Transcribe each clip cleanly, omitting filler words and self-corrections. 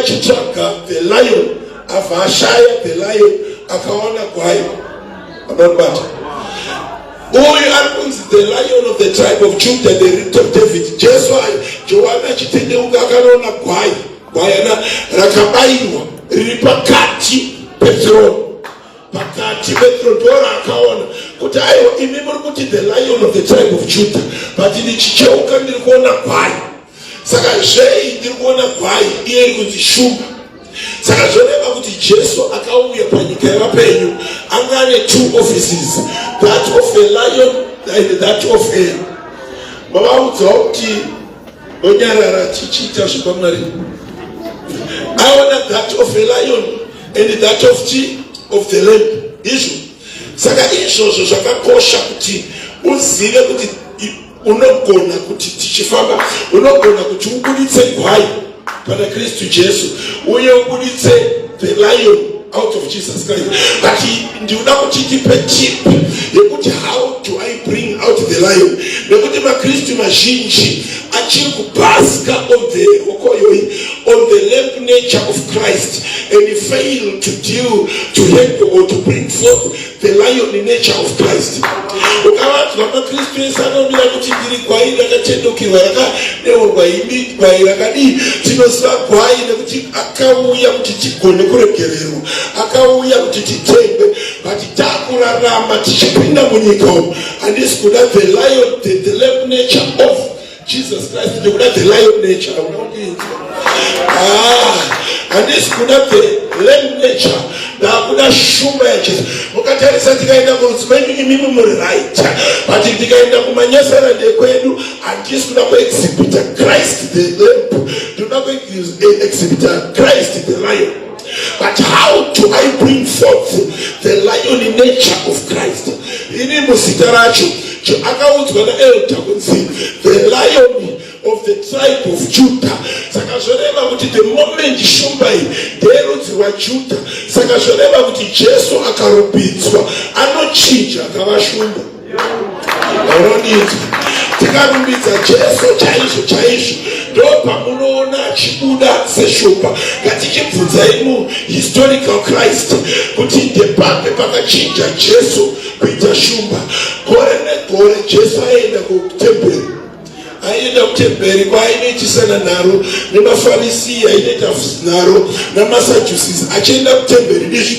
achitsvaga the lion, abva ashaya the lion, akaona gwai. Anonibata uyu ari kunzi the Lion of the tribe of Judah, the Root of David. Jesu, Johani achitendeuka, akanoona gwai, gwayana rakabayiwa riri pakati pethrone, pakati pethrone. Ndo raakaona kuti aiwa, imi muri kuti the Lion of the tribe of Judah, but ndichicheuka ndiri kuona gwai. Saka zvei ndiri kuona gwai, iye iri kunzi shumba? Saka zvoreva kuti Jesu akauya panyika yevapenyu anga ane two offices, that of a lion and that of a... Mavaudzawo kuti onyarara chichiita zvekwamwari. Aona that of a lion and that of chi of the lamb. Izvo saka izvozvo zvakakosha kuti uzive kuti unogona kuti tichifamba, unogona kuti ubuditse gwai pana Kristu Jesu, uye ubuditse the lion out of Jesus Christ. But ndinoda kuti tipe tip yekuti how do I bring out the lion, nekuti makristu mazhinji achiri kubaska on the okoyoi, on the lamb nature of Christ and fail to deal, to handle or to bring forth the lion nature of Christ. Ukavanzwa makristu ese anomira kuti ndiri gwai rakatendukirwa, rakadeurwa. Imi gwai rakadii? Tinoziva gwai nekuti akauya kuti tigone kuregererwa, akauya kuti titengwe. But takurarama tichipinda munyika umu, handisi kuda the lion, the lamb nature of Jesus Christ, ndikuda the lion nature. Unondinzwa? Ah, handisi kuda the lamb nature, ndakuda shumba yaJesu. Mukatarisa, tikaenda kurudzi kwenyu imimi muri right, but tikaenda kumanyasarande kwedu, handisi kuda kuexhibita Christ the lamb, ndinoda kuexhibita Christ the lion. But how do I bring forth the lion nature of Christ? Ini muzita racho akaudzwa naelder kunzi the Lion of the tribe of Judah. Saka zvoreva kuti the moment shumba iyi ndeyerudzi rwaJudah, saka zvoreva kuti Jesu akarumbidzwa anochinja akava shumba. Unondinzwa? Tikarumbidza Jesu chaizvo chaizvo, ndo pamunoona achibuda seshumba. Ngatichibvunzai muhistorical Christ kuti ndepapi pakachinja Jesu kuita shumba. Gore negore Jesu aienda kutemberi, aienda kutemberi kwaainoitisana nharo nemafarisi, ainoita nharo namaSadducees, achienda kutemberi ndizvo.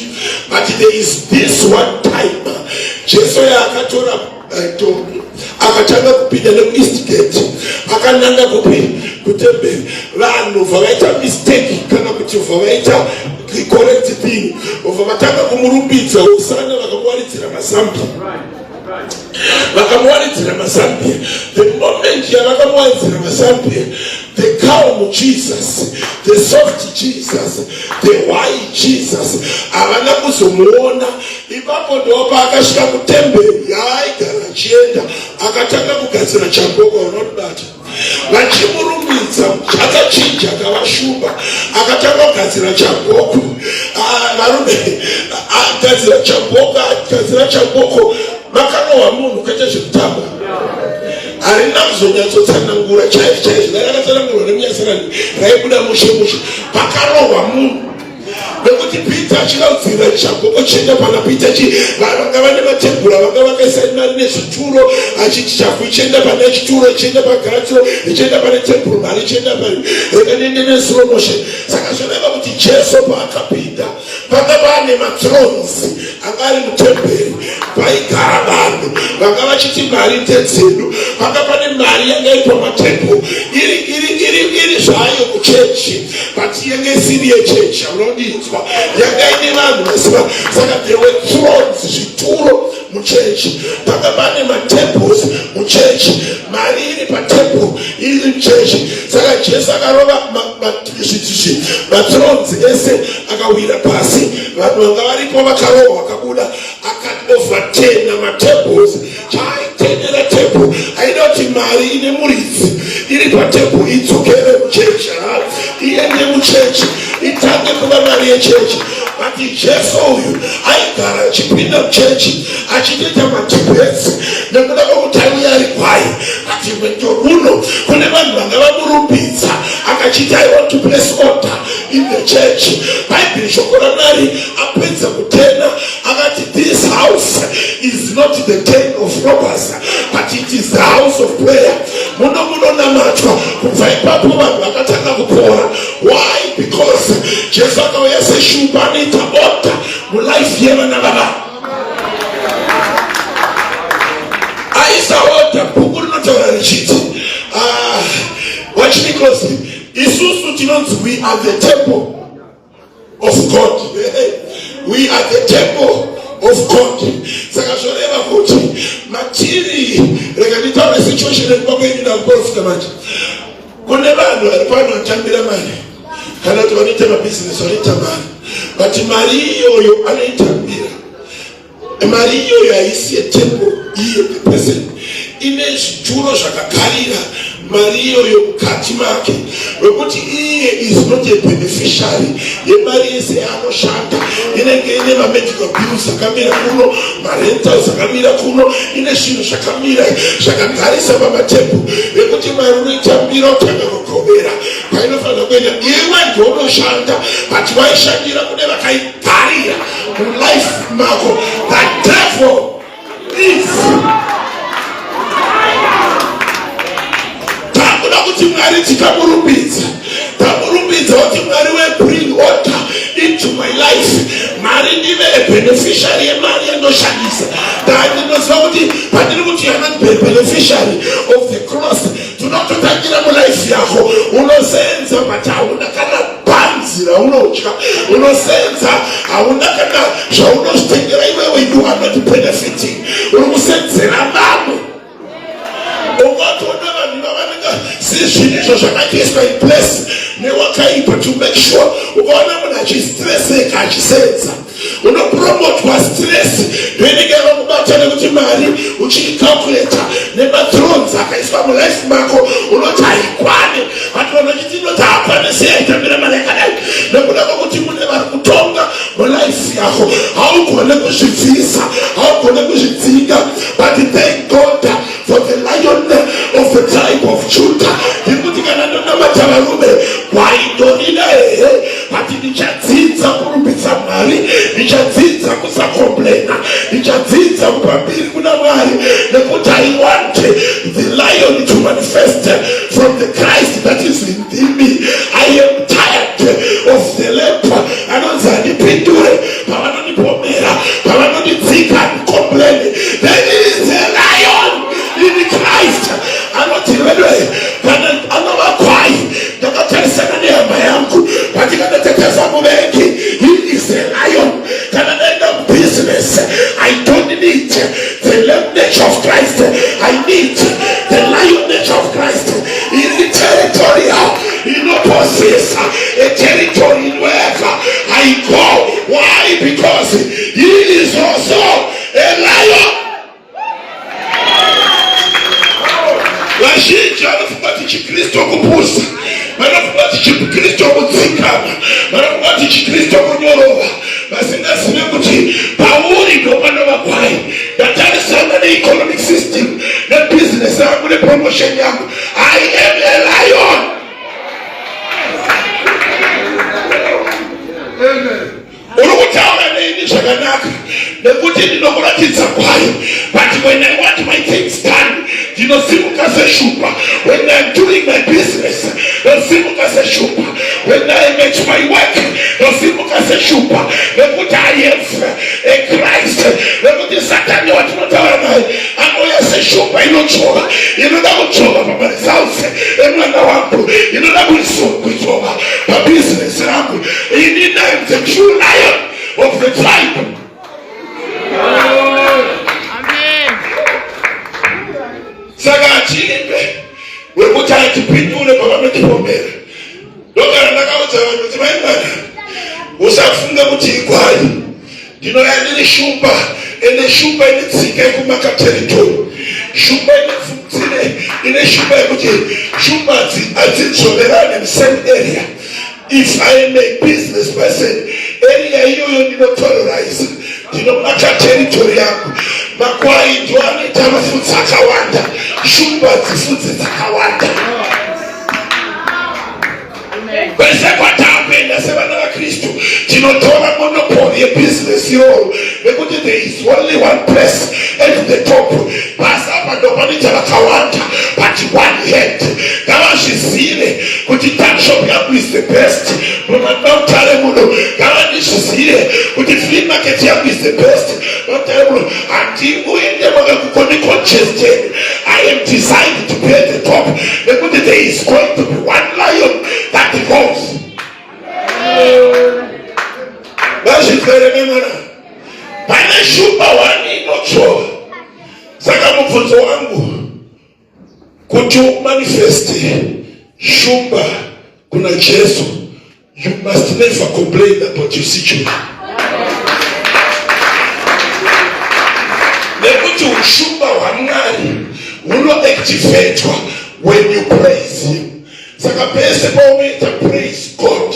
But there is this one time Jesu yaakatora dhongi, akatanga kupinda nekuEast Gate, akananga kupi? Kutemberi. Vanhu vavaita mistake, kana kuti vavaita the correct thing, vabva vatanga kumurumbidza, "Hosana." Vakamuwaridzira mazambia, vakamuwaridzira mazambia. The moment yavakamuwaridzira mazambia, the calm Jesus, the soft Jesus, the white Jesus, havana kuzomuona ipapo. Ndo paakasvika kutemberi yaaigara achienda, akatanga kugadzira chamboko. Unotibata? Vachimurumbidza, akachinja akava shumba, akatanga kugadzira chamboko. Ah, varume, agadzira chamboko, agadzira chamboko, makanohwa munhu kwete zvekutamba. Harina kuzonyatsotsanangura chaizvo chaizvo, dai rakatsanangurwa nemunyasarani raibuda mushe mushe. Pakarohwa munhu nekuti Peter achida kudzirira chamboko chienda pana Peter chi vanga vane matebhura, vanga vakaisa mari nezvituro, achiti chafu ichienda pane chituro, ichienda pagaratiro, ichienda pane tebhuru, mari ichienda pari, rega niende neslow motion. Saka zvoreva kuti Jesu paakapinda, panga pane mathrones anga ari mutemberi, paigara vanhu vanga vachiti mari ndedzedu. Panga pane mari yanga iri pamatebhuru, iri zvayo kuchechi, but yanga isiri yechechi. Unondinzwa? Yanga ine vanhu vasiva. Saka there were thrones, zvituro muchechi, panga pane matables muchechi, mari iri patable iri muchechi. Saka Jesu akarova mathrones ese, akawira pasi, vanhu vanga varipo vakarohwa, vakabuda. Akaoverturna matables. Chaaiturnera table, aida kuti mari ine muridzi iri patable idzokere muchechi, iende muchechi. Haitange kuva mari yechechi. But Jesu uyu aigara achipinda muchechi achitoita madhibhesi nekuda kwekuti aiuya ari gwai. But rwendo runo kune vanhu vanga vamurumbidza akachiti I want to place order in the church. Bhaibheri shoko raMwari apedza kutena akati this house is not the den of robbers but it is the house of prayer. Muno munonamatwa. Kubva ipapo vanhu vakatanga kupora. Why? Because Jesu akauya seshumba anoita order mulife yevana vavanhu. Aisa order, bhuku rinotaura richiti ah, watch me closely. Isusu tinonzi we are the temple of God. We are the temple of God. Saka zvoreva kuti matiri, rega nditaure situation yekuba kwenyu ndakuprofita manje. Kune vanhu vari pano vanotambira mari kana kuti vanoita mabhizinesi vanoita mari, but mari iyoyo anoitambira Mari iyoyo haisi yetemple iye the person ine zvituro zvakagarira mari iyoyo mukati make wekuti iye is not a beneficiary yemari yese yaanoshanda inenge ine mamedical bills akamira kuno marentals akamira kuno ine zvinhu zvakamira zvakagarisa pamatemple yekuti mari unoitambira utanga kugovera kwainofanira kuenda iwe ndounoshanda but waishandira kune vakaigarira mulife mako. The devil is takuda kuti Mwari tikamurumbidza, tamurumbidza kuti Mwari we bring order into my life. Mwari ndive a beneficiary yemari yandoshandisa. Ndinoziva kuti pandiri kuti you are not beneficiary of the cross, tinototangira mulife yako unosenza but hauna kana bhanzi raunodya, unosenza hauna kana zvaunozvitengera iwewe. You are not benefiting, uri kusenzera vamwe. Ungatoona vanhu vavanenge zvinhu izvo zvakatoiswa in place newakaipa to make sure ukaona munhu achistreseka achisenza unopromotwa stress ndoinenge yakakubata nekuti mari uchiicalculata nemathrones akaiswa mulife mako unoti haikwane, but vanhu vachiti inoti haakwane sei aitambira mari yakadai nekuda kwekuti mune vari kutonga mulife yako. Haugone kuzvibvisa, haugone kuzvidzinga, but thank God for the Lion of the tribe of Judah. Ndiri kuti kana ndonamata varume kwaindorida ehe, but ndichadzidza kurumbidza Mwari, ndichadzidza kusakomplena, ndichadzidza kupa mbiri kuna Mwari nekuti I want the lion to manifest from the Christ that is within me. I am tired of the lamp anonzi handipindure pavanondipomera, pavanonditsika, handicomplain. There is a lion in Christ anoti vedwe kana anova gwai ndakatarisana nehama yangu, but kana tatarisa muvengi, he is a lion. Kana ndaenda mubusiness, I don't need the lamb nature of Christ, I need the lion nature of Christ. Iri territorial, inopossessa a territory in wherever I go. Why? Because he is also a lion. Vazhinji vanofunga kuti chiKristu kupusa, vanofunga kuti chiKristu kudzikama, vanofunga kuti chiKristu kunyorova, vasingazive kuti pauri ndopanova gwai. Ndatarisana neeconomic system nebusiness yangu nepromotion yangu, I am a lion. Uri kutaura neini zvakanaka nekuti ndinokuratidza gwai, but when I want my things done ndinosimuka seshumba. When I'm doing my business ndosimuka seshumba. When I'm at my work ndosimuka seshumba nekuti I have a Christ. Nekuti Satani watinotaura naye anouya seshumba inodzvova, inoda kudzvova pamaresults emwana wangu, inoda kudzvova pabusiness rangu. Ini am the true lion of the tribe. Saka achiimbe wekuti atipindure pavanotipomera. Ndogara ndakaudza vanhu kuti mai mwana usafunga kuti igwai, ndinoya ndiri shumba, ende shumba ine tsika yekumaka territory. Shumba ine shumba yekuti shumba hadzidzvoverane musame area. If I am a business person, area iyoyo ndinotoleraiza, ndinobata territory yangu. Makwai ndiwo anoita mafudzi akawanda, shumba dzifudzi dzakawanda. Kwese kwatakuenda sevana vaKristu tinotora monopoly yebhizinesi iroro nekuti there is only one place at the top. Pasi apa ndopanoita vakawanda but one hand. Ngavazvizive kuti tuckshop yangu is the best. Mumamutare muno ngavandizvizive kuti flea market yangu is the best. Mamutare muno handiuende makakukoni congested. I am designed to be at the top nekuti there is going to be one lion that goes. Vazvipere memwana pane shumba one inotsvova. Saka mubvunzo wangu kuti umanifeste shumba kuna Jesu, you must never complain about your situation. Nekuti ushumba hwaMwari hunoactivatwa when you praise him. Saka pese paunoita praise God,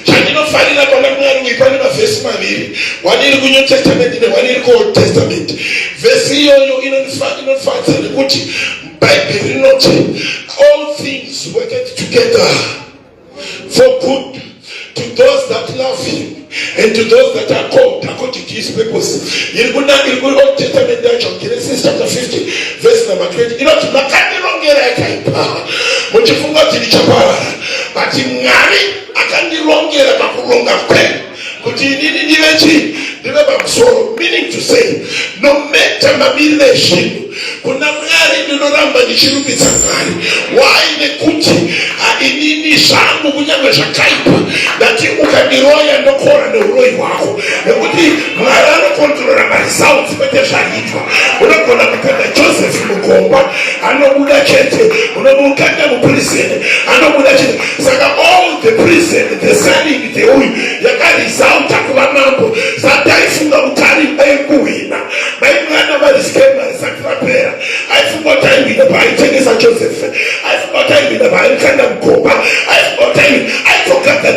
chandinofarira pana Mwari uyu pane mavhesi maviri, one iri kuNew Testament neone iri kuOld Testament. Vhesi iyoyo inonifadza nekuti Bhaibheri rinoti all things work together for good to those that love him and to those that are called according to his purpose. Iri kuna iri ku Old Testament yacho, Genesis chapter 50 verse number 20 inoti makandirongera yakaipa muchifunga kuti ndichaparara, but Mwari akandirongera pakuronga kwenyu kuti inini ndive chii, ndive pamusoro. Meaning to say, no matter mamiriro ezvinhu kuna Mwari ndinoramba ndichirumbidza Mwari. Why? Nekuti inini zvangu kunyange zvakaipa ndati ukandiroya ndokora neuroyi hwako, nekuti Mwari anokontrora maresults kwete zvaitwa. Unogona kukanda Joseph mugomba, anobuda chete. Unomukanda muprison, anobuda chete. Saka all the prison, the selling, the uyu yakaresulta kuva mambo. Sataifunga kuti ari aikuhwina mai mwana variskema risati rapera, aifunga kuti aihwina paaitengesa Joseph, aifunga kuti aihwina paaikanda mugomba, aifunga kuti aihwina aitogadza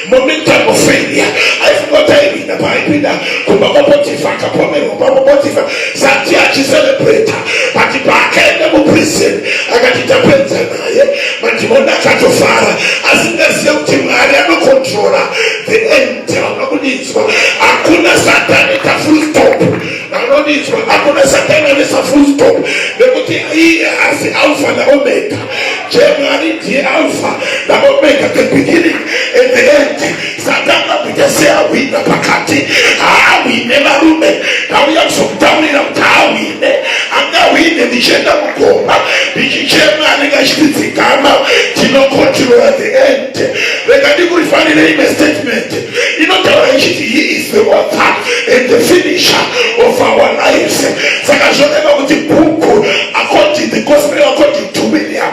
momentum of failure, aifunga kuti aihwina paaipinda kumba kwaPotifa, akapomerwa paPotifa sati achicelebrata, but paakaenda muprison akati tapedza naye, madhimoni akatofara asingazive kuti Mwari anocontrola the end. Hauna kudinzwa, hakuna Satani ta full stop anodinzwa, hakuna Satani anesa full stop, nekuti iye asi Alpha naOmega. Mwari ndiye Alpha naOmega, the beginning and the end. Satani akuita seahwina pakati, haahwine. Varume, ndauya kuzokutaurira kuti haahwine. Angahwine ndichienda mugomba ndichichema, anenge achitidzikama. Tinocontrola the end. Rega ndikufanire imwe statement inotaura ichiti he is the author and the finisher of our lives. Saka zvoreva kuti bhuku according the Gospel according to William,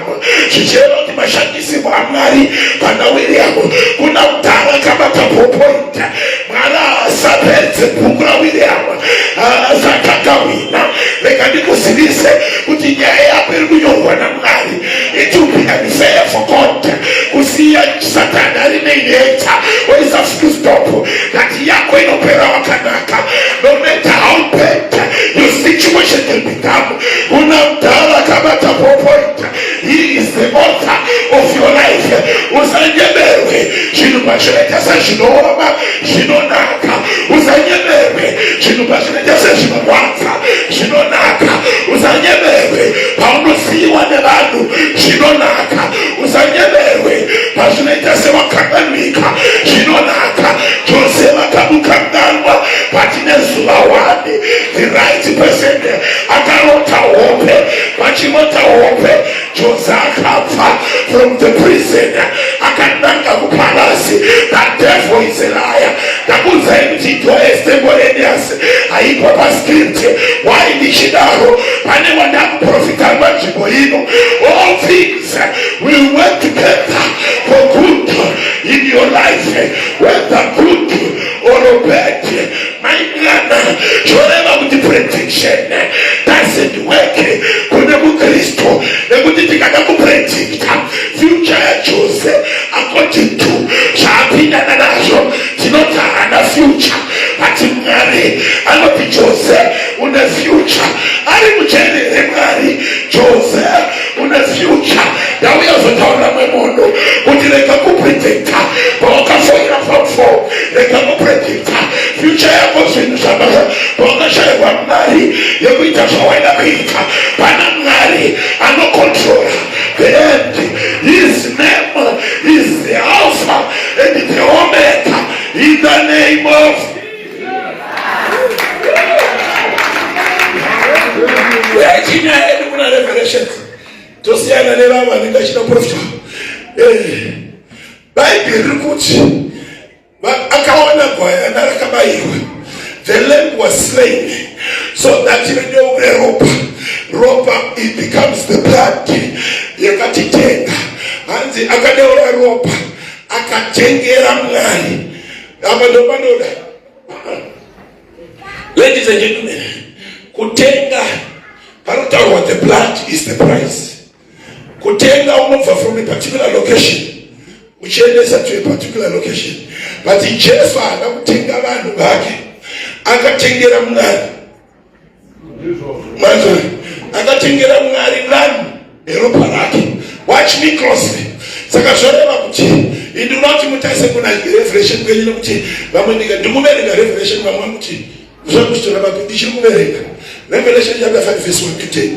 zvichireva kuti mashandisirwo aMwari pana William, kuna mudhara akabata ballpoint. Mwari asapedze bhuku raWilliam asati akahwina. Rega ndikuzivise kuti nyaya yako iri kunyorwa naMwari. It will be unfair for God kusiya Satani ari neineta oisa full stop ngati yako inopera wakanaka. No matter how bad your situation can become, kuna mudhara akabata ballpoint. He is the author of your life. Usanyeberwe zvinhu pazvinoita sezvinooma, zvinonaka. Usanyeberwe zvinhu pazvinoita sezvinorwadza, zvinonaka. Usanyeberwe paunosiyiwa nevanhu, zvinonaka. Usanyeberwe pazvinoita sewakanganwika, zvinonaka. Jose vakamukanganwa, patine zuva one the right person akarota hope. Pachirota hope, Jose akabva from the prison akananga kupalace. The devil is a liar. Ndakuudzai kuti it was extemporaneous, haipo pascript. Why ndichidaro? Pane wandakuprofita panzvimbo ino. All things will work together for good in your life, whether good or bad. Mai mwana, zvoreva kuti prediction doesn't work kune mukristu, nekuti tikada kupredicta future yaJose according to future, but Mwari anoti Jose une future. Ari mujeri here Mwari? Jose une future. Ndauya kuzotaurira mumwe munhu kuti rega kupredicta pawakafoira form 4, rega kupredicta future yako zvinhu zvabasa pawakashayirwa mari yekuita zvawaida kuita. Pana Mwari anocontrola the end. His name is the Alpha and the Omega. In the name of Chinyaya yedu kuna Revelations tosiyana nevamwe vanenge vachida profita. Bhaibheri riri kuti akaona gwayana rakabayiwa, the lamb was slain so that rideure ropa. Ropa, it becomes the blood yakatitenga. Hanzi akadeura ropa akatengera Mwari. Apa ndopanoda, ladies and gentlemen, kutenga panotaurwa the blood is the price. Kutenga unobva from a particular location uchiendesa to a particular location, but Jesu haana kutenga vanhu vake, akatengera Mwari. Manzwa, akatengera Mwari vanhu neropa rake. Watch me closely. Saka zvoreva kuti indinoda kuti mutarise kuna Revelation kwenyu, nekuti vamwe ndika ndikuverenga Revelation, vamwe vakuti zvakuchitora papi. Ndichiri kuverenga Revelation chapter 5 verse 1 to 10.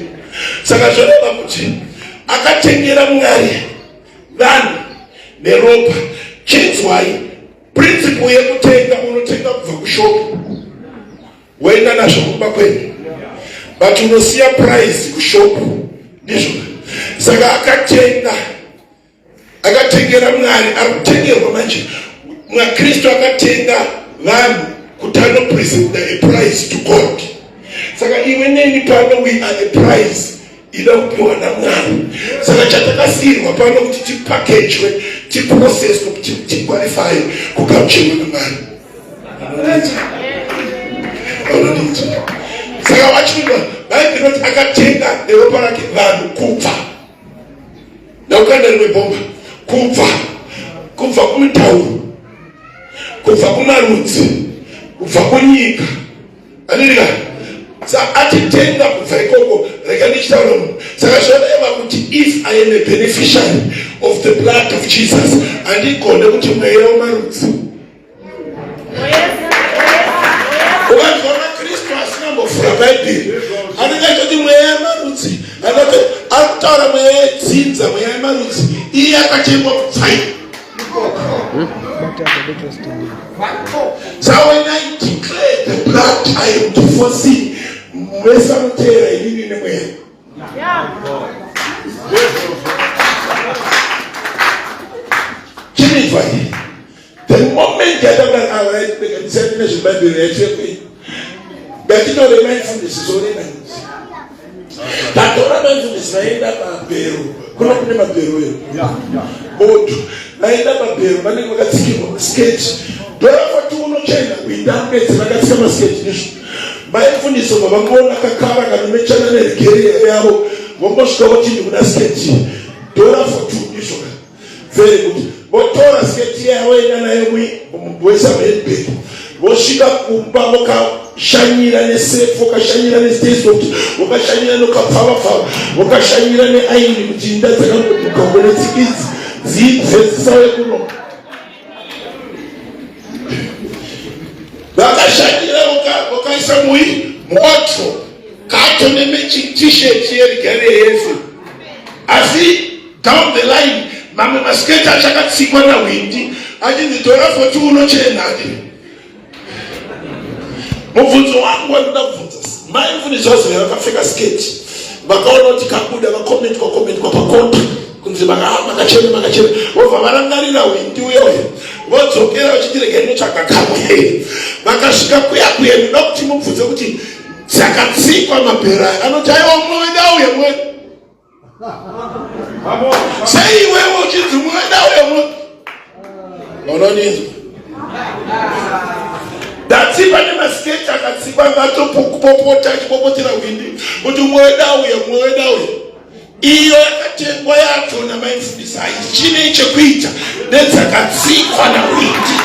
Saka zvoreva kuti akatengera Mwari vanhu neropa. Chinzwai principle yekutenga. Unotenga kubva kushopu, woenda nazvo kumba kwenyu, but unosiya price kushopu, ndizvo. Saka akatenga, akatengera Mwari. Ari kutengerwa manje mwaKristu. Akatenga vanhu kuti anopresenta a price to God. Saka iwe neni pano, we are a price ida kupiwa naMwari. Saka chatakasiyirwa pano kuti tipakejwe, tiprocesswe kuti tiqualify kugamuchirwa naMwari. Anondiita. Saka wachimba, Bhaibheri rinoti akatenga neropa rake vanhu kubva, ndakukanda rimwe bhomba, kubva kumitauro, kubva kumarudzi, kubva kunyika, andidika. Sa atitenga kubva ikoko. Rega ndichitaura munhu. Saka zvoreva kuti if I am a beneficiary of the blood of Jesus, handigone kuti mweya wemarudzi. Ukanzwa maKristu asina mbovhura Bhaibheri anenge achoti mweya yemarudzi, anoti ari kutaura mweya yedzinza, mweya yemarudzi, iye akatengwa kubvai. So when I declare the blood, I am divorcing vese vanoteera inini nemweya. Chinizwa, the moment yatakudaandisati nezvebhaibheri yacho, ngatitore maifundisi zorena, tatora maifundisi vaenda pabhero. Kuno kune mabhero ero bodo, vaenda pabhero vanenge vakatsikirwa masiketi. Dora foti unochena kuinda mbedzi vakatsika masiketi, ndizvo. Maifundisi obva vangoona kakara kanomechana neregeria yavo, vongosvika voti, "Ndikuda siketi." Dora 42, ndizvo, very good. Votora siketi yavo, enda nayo muwesa muhandbag, vosvika kumba vokashanyira nesefu, vokashanyira nestaysoft, vokashanyira nokapfavapfava, vokashanyira neaini kuti inda dzakangoduka ngonetsikidzi dzibve dzisauye kuno. Vakashanyira, vokaisa mui moto kato nematching T-shirt yeregalia yese. Asi down the line mamwe masiketi achakatsikwa nahwindi achinzi tora 40 unochena. Mubvunzo wangu wandinoda kubvunza, mai mufundisi vazove vakapfeka siketi, vakaona kuti kabuda, vakomentwa komentwa pakota kunzi makachena, makachena, vobva varangarira hwindi uyoyo, vodzokera vachiti, "Regai ndinotsvaga kamwe." Vakasvika kuya kuya, ndinoda kuti mubvunze kuti dzakatsikwa mabhero aya, anoti, "Aiwa, mumwe wedu auya." Mumwe sei iwewe uchinzi mumwe wedu auya? Mumwe unoninzwa ndatsikwa nemasiketi akatsikwa, ngatopopota achipopotera hwindi kuti mumwe wedu auya, mumwe wedu auya. Iyo yakatengwa yacho namaifundisi haichinei chekuita nedzakatsikwa nahwindi.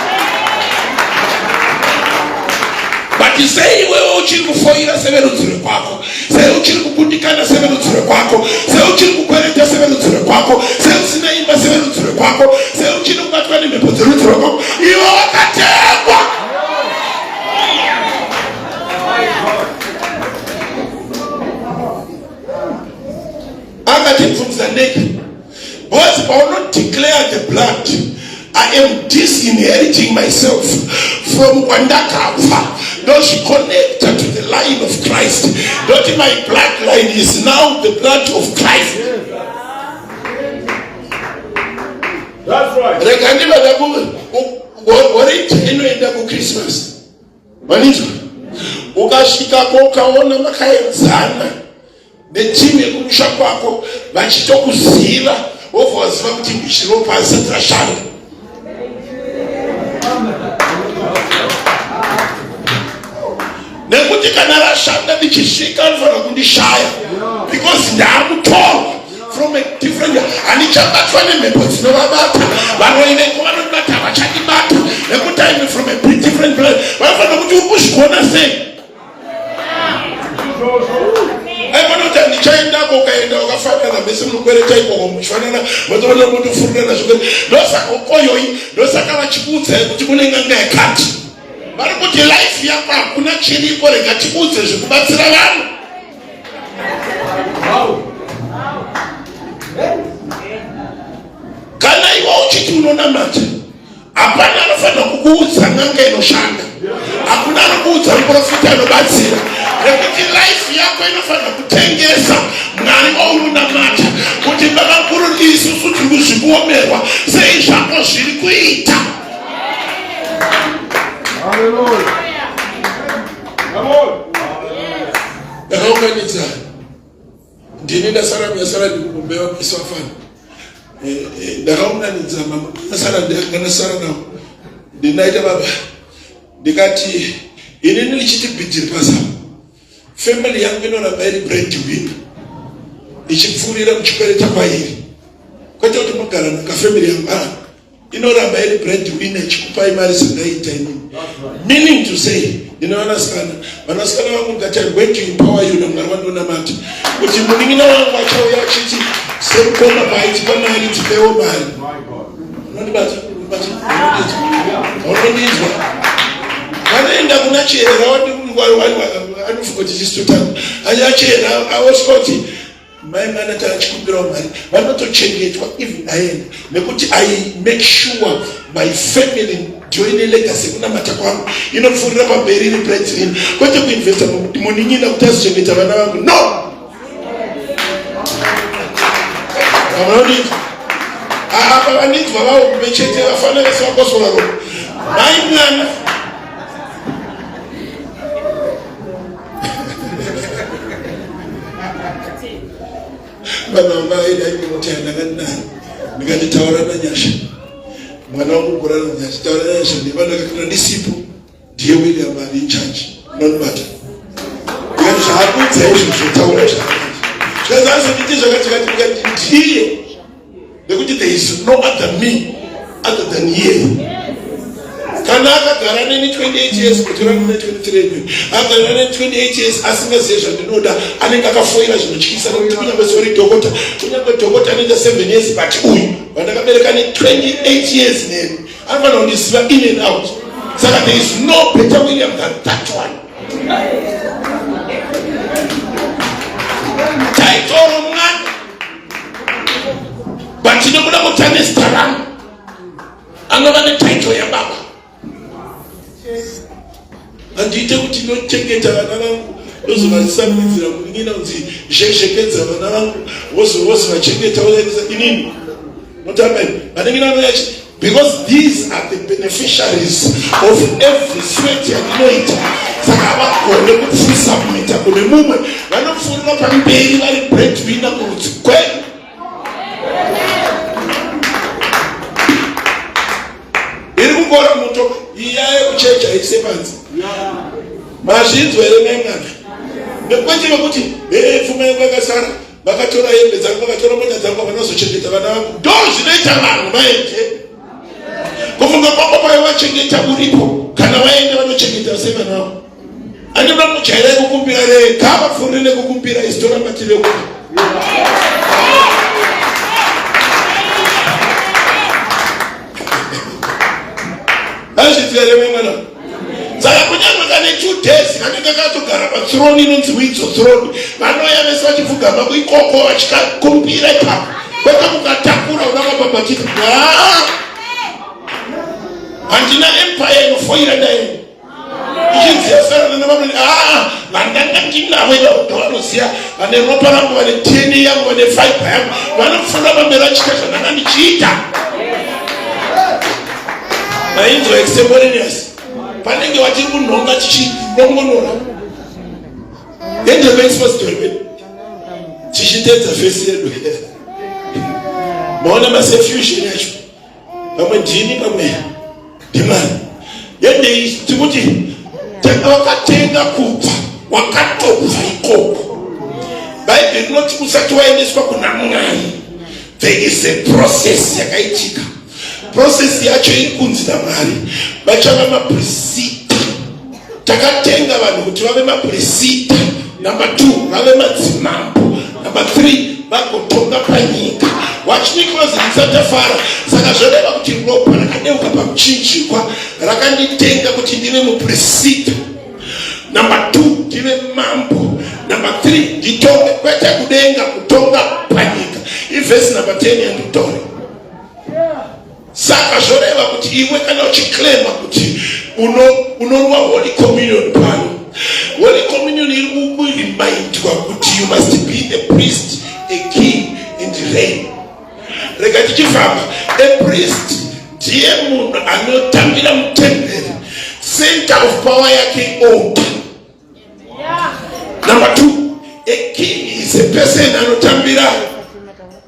But sei iwewe uchiri kufoira severudzi rwekwako? Sei uchiri kukundikana severudzi rwekwako? Sei uchiri kukwereta severudzi rwekwako? Sei usina imba severudzi rwekwako? Sei uchiri kubatwa nemhepo dzerudzi rwekwako? Iwe wakatengwa. Akatibvunza nei? Because paunodeclare the blood, I am disinheriting myself from kwandakabva ndozviconnecta to the line of Christ. Ndoti my bloodline is now the blood of Christ. That's right. Rega ndivada goridhe inoenda kuChristmas. Manizwa? Ukasvikako ukaona makaenzana neteam yekumusha kwako vachitokuziva wobva waziva kuti ropa risati rashanda. Nekuti kana rashanda ndichisvika anofanira kundishaya because ndaamutorwa from a different handichabatwa nemhepo dzinovabata varoyi veko vanondibata havachandibata nekuti I'm from a different place. Vanofanira kuti uri kuzvigona sei? Aikona kuti handichaendako ukaenda wakafanana mese munokwereta ikoko muchifanana motoona motofurirana zvikwere. Ndosaka ukoyoyi ndosaka vachikuudzai kuti kune n'anga yakati vari kuti life yako hakuna chiriko rega tikuudze zvekubatsira vanhu. Kana iwe uchiti unonamata hapana anofanira kukuudza n'anga inoshanda, hakuna anokuudza muprofita anobatsira, nekuti life yako inofanira kutengesa Mwari waunonamata kuti baba mukuru, isusu tiri kuzvikuomerwa sei zvako zviri kuita. Ndakaunganidza ndini ndasara ndasara ndikumbeva pisa vafana eh, eh, ndakaunganidza ndasara ndasara navo ndinaita baba ndikati ini ndichiti bhidhiri pasa family yangu inoramba iri bread winner ichipfuurira muchikwereta kwairi kwete kuti mogara naka family yangu ah inoramba iri bread winner ichikupai mari zvandaita inini meaning to say ndine vanasikana vanasikana vangu ndikati I'm going to empower you namwari wandonamata kuti munin'ina wangu achauya achiti semukoma paaitipa mari tipewo mari unondibata unondinzwa vanoenda kuna chihera anofunga kuti chisitotanga achihera osvika kuti Mai mwana tachikumbirawo mari vanotochengetwa even aenda nekuti I make sure my family ndiyo ine legacy yekunamata kwangu inopfuurira pamberi iri breadwinner kwete kuinvesta munin'ina kuti azochengeta vana vangu no vanondinzwa apa vandinzwa vaumbe chete vafana vese vakosora ropa mai mwana Baba mai dai mota yandanga ndinayo ndikati taura nanyasha mwana wangu kurara nanyasha taura nanyasha ndivana ndisipo ndiye William ari in charge unondibata ndikati zvaakuudza izvo zvotaura zvakanaka zvikanzi azonditi zvakati zvakati ndikati ndiye nekuti there is no other me other than iye kana akagara neni 28 years kutora mune 23 years akagara neni 28 years asingazive zvandinoda anenge akafoira zvinotyisa nekuti kunyange sori dhokota kunyange dhokota anoita 7 years but uyu vandakabereka ne 28 years neni anofanira kundiziva in and out saka there is no better William than that one taitoro mwana but tinobuda kuti ane zita rangu anova netaito yababa handiite kuti ndochengeta vana vangu ndozovasamidzira munin'ina kunzi zhezhekedza vana vangu wozovachengeta woendesa inini notamba vanin'ina vanoyachi because these are the beneficiaries of every sweat yandinoita saka havagone kupfusubmita kune mumwe vanopfuurira pamberi vari breadwinner kurudzi kwedu iri kukora muto iya yekuchechi haise panze mazvinzwa here mai mwana nekwete vekuti ee pfuma yangu yakasara vakatora hembe dzangu vakatora mota dzangu vanozochengeta vana vangu ndo zvinoita vanhu vaende kufunga kwako kwaiwachengeta uripo kana vaenda vanochengeta sei vana vavo. Vanojaira kukumbira rega vapfuurire nekukumbira, isu toramba tiri vekupa. Azviziva here mwana? Saka kunyange kane 2 days kanenge katogara pathrone inonzi Windsor throne, vanouya vese vachipfugama ikoko vachikakumbira ipapo, kwete kukatakura unakabhabhatidza. Handina empire inofoira ndaenda ichinzi yasarana nevamwe. Aa, vandanga ndinavo ivavo ndovanoziva, vane ropa rangu, vane DNA yangu, vane fiber yangu, vanopfuura pamberi vachiita zvandanga ndichiita. Mainzwa extemporaneous panenge vachiri kunhonga tichidongonora endemaexpository pedu tichitedza fesi yedu. Maona masefusion yacho, pamwe ndini, pamwe ndimwari yendei. Tikuti wakatenga kubva wakatobva ikoko. Bhaibheri rinoti usati waendeswa kuna Mwari, there is a process yakaitika. Process yacho iri kunzi naMwari vachava maprisita. Takatenga vanhu kuti vave maprisita, number two vave madzimambo, number three vagotonga panyika. Watch me close, ndisatafara. Saka zvoreva kuti ropa rakadeuka pamuchinjikwa rakanditenga kuti ndive muprisita, number two ndive mambo, number three nditonge, kwete kudenga, kutonga panyika. Ivhesi number 10 yanditore. Saka zvoreva kuti iwe kana uchiclaima kuti unonwa Holy Communion pano, Holy Communion iri kukuremindwa kuti you must be a priest, a king and reign. Rega tichifamba. A priest ndiye munhu anotambira mutemberi, center of power yake altar. Number two, a king is a person anotambira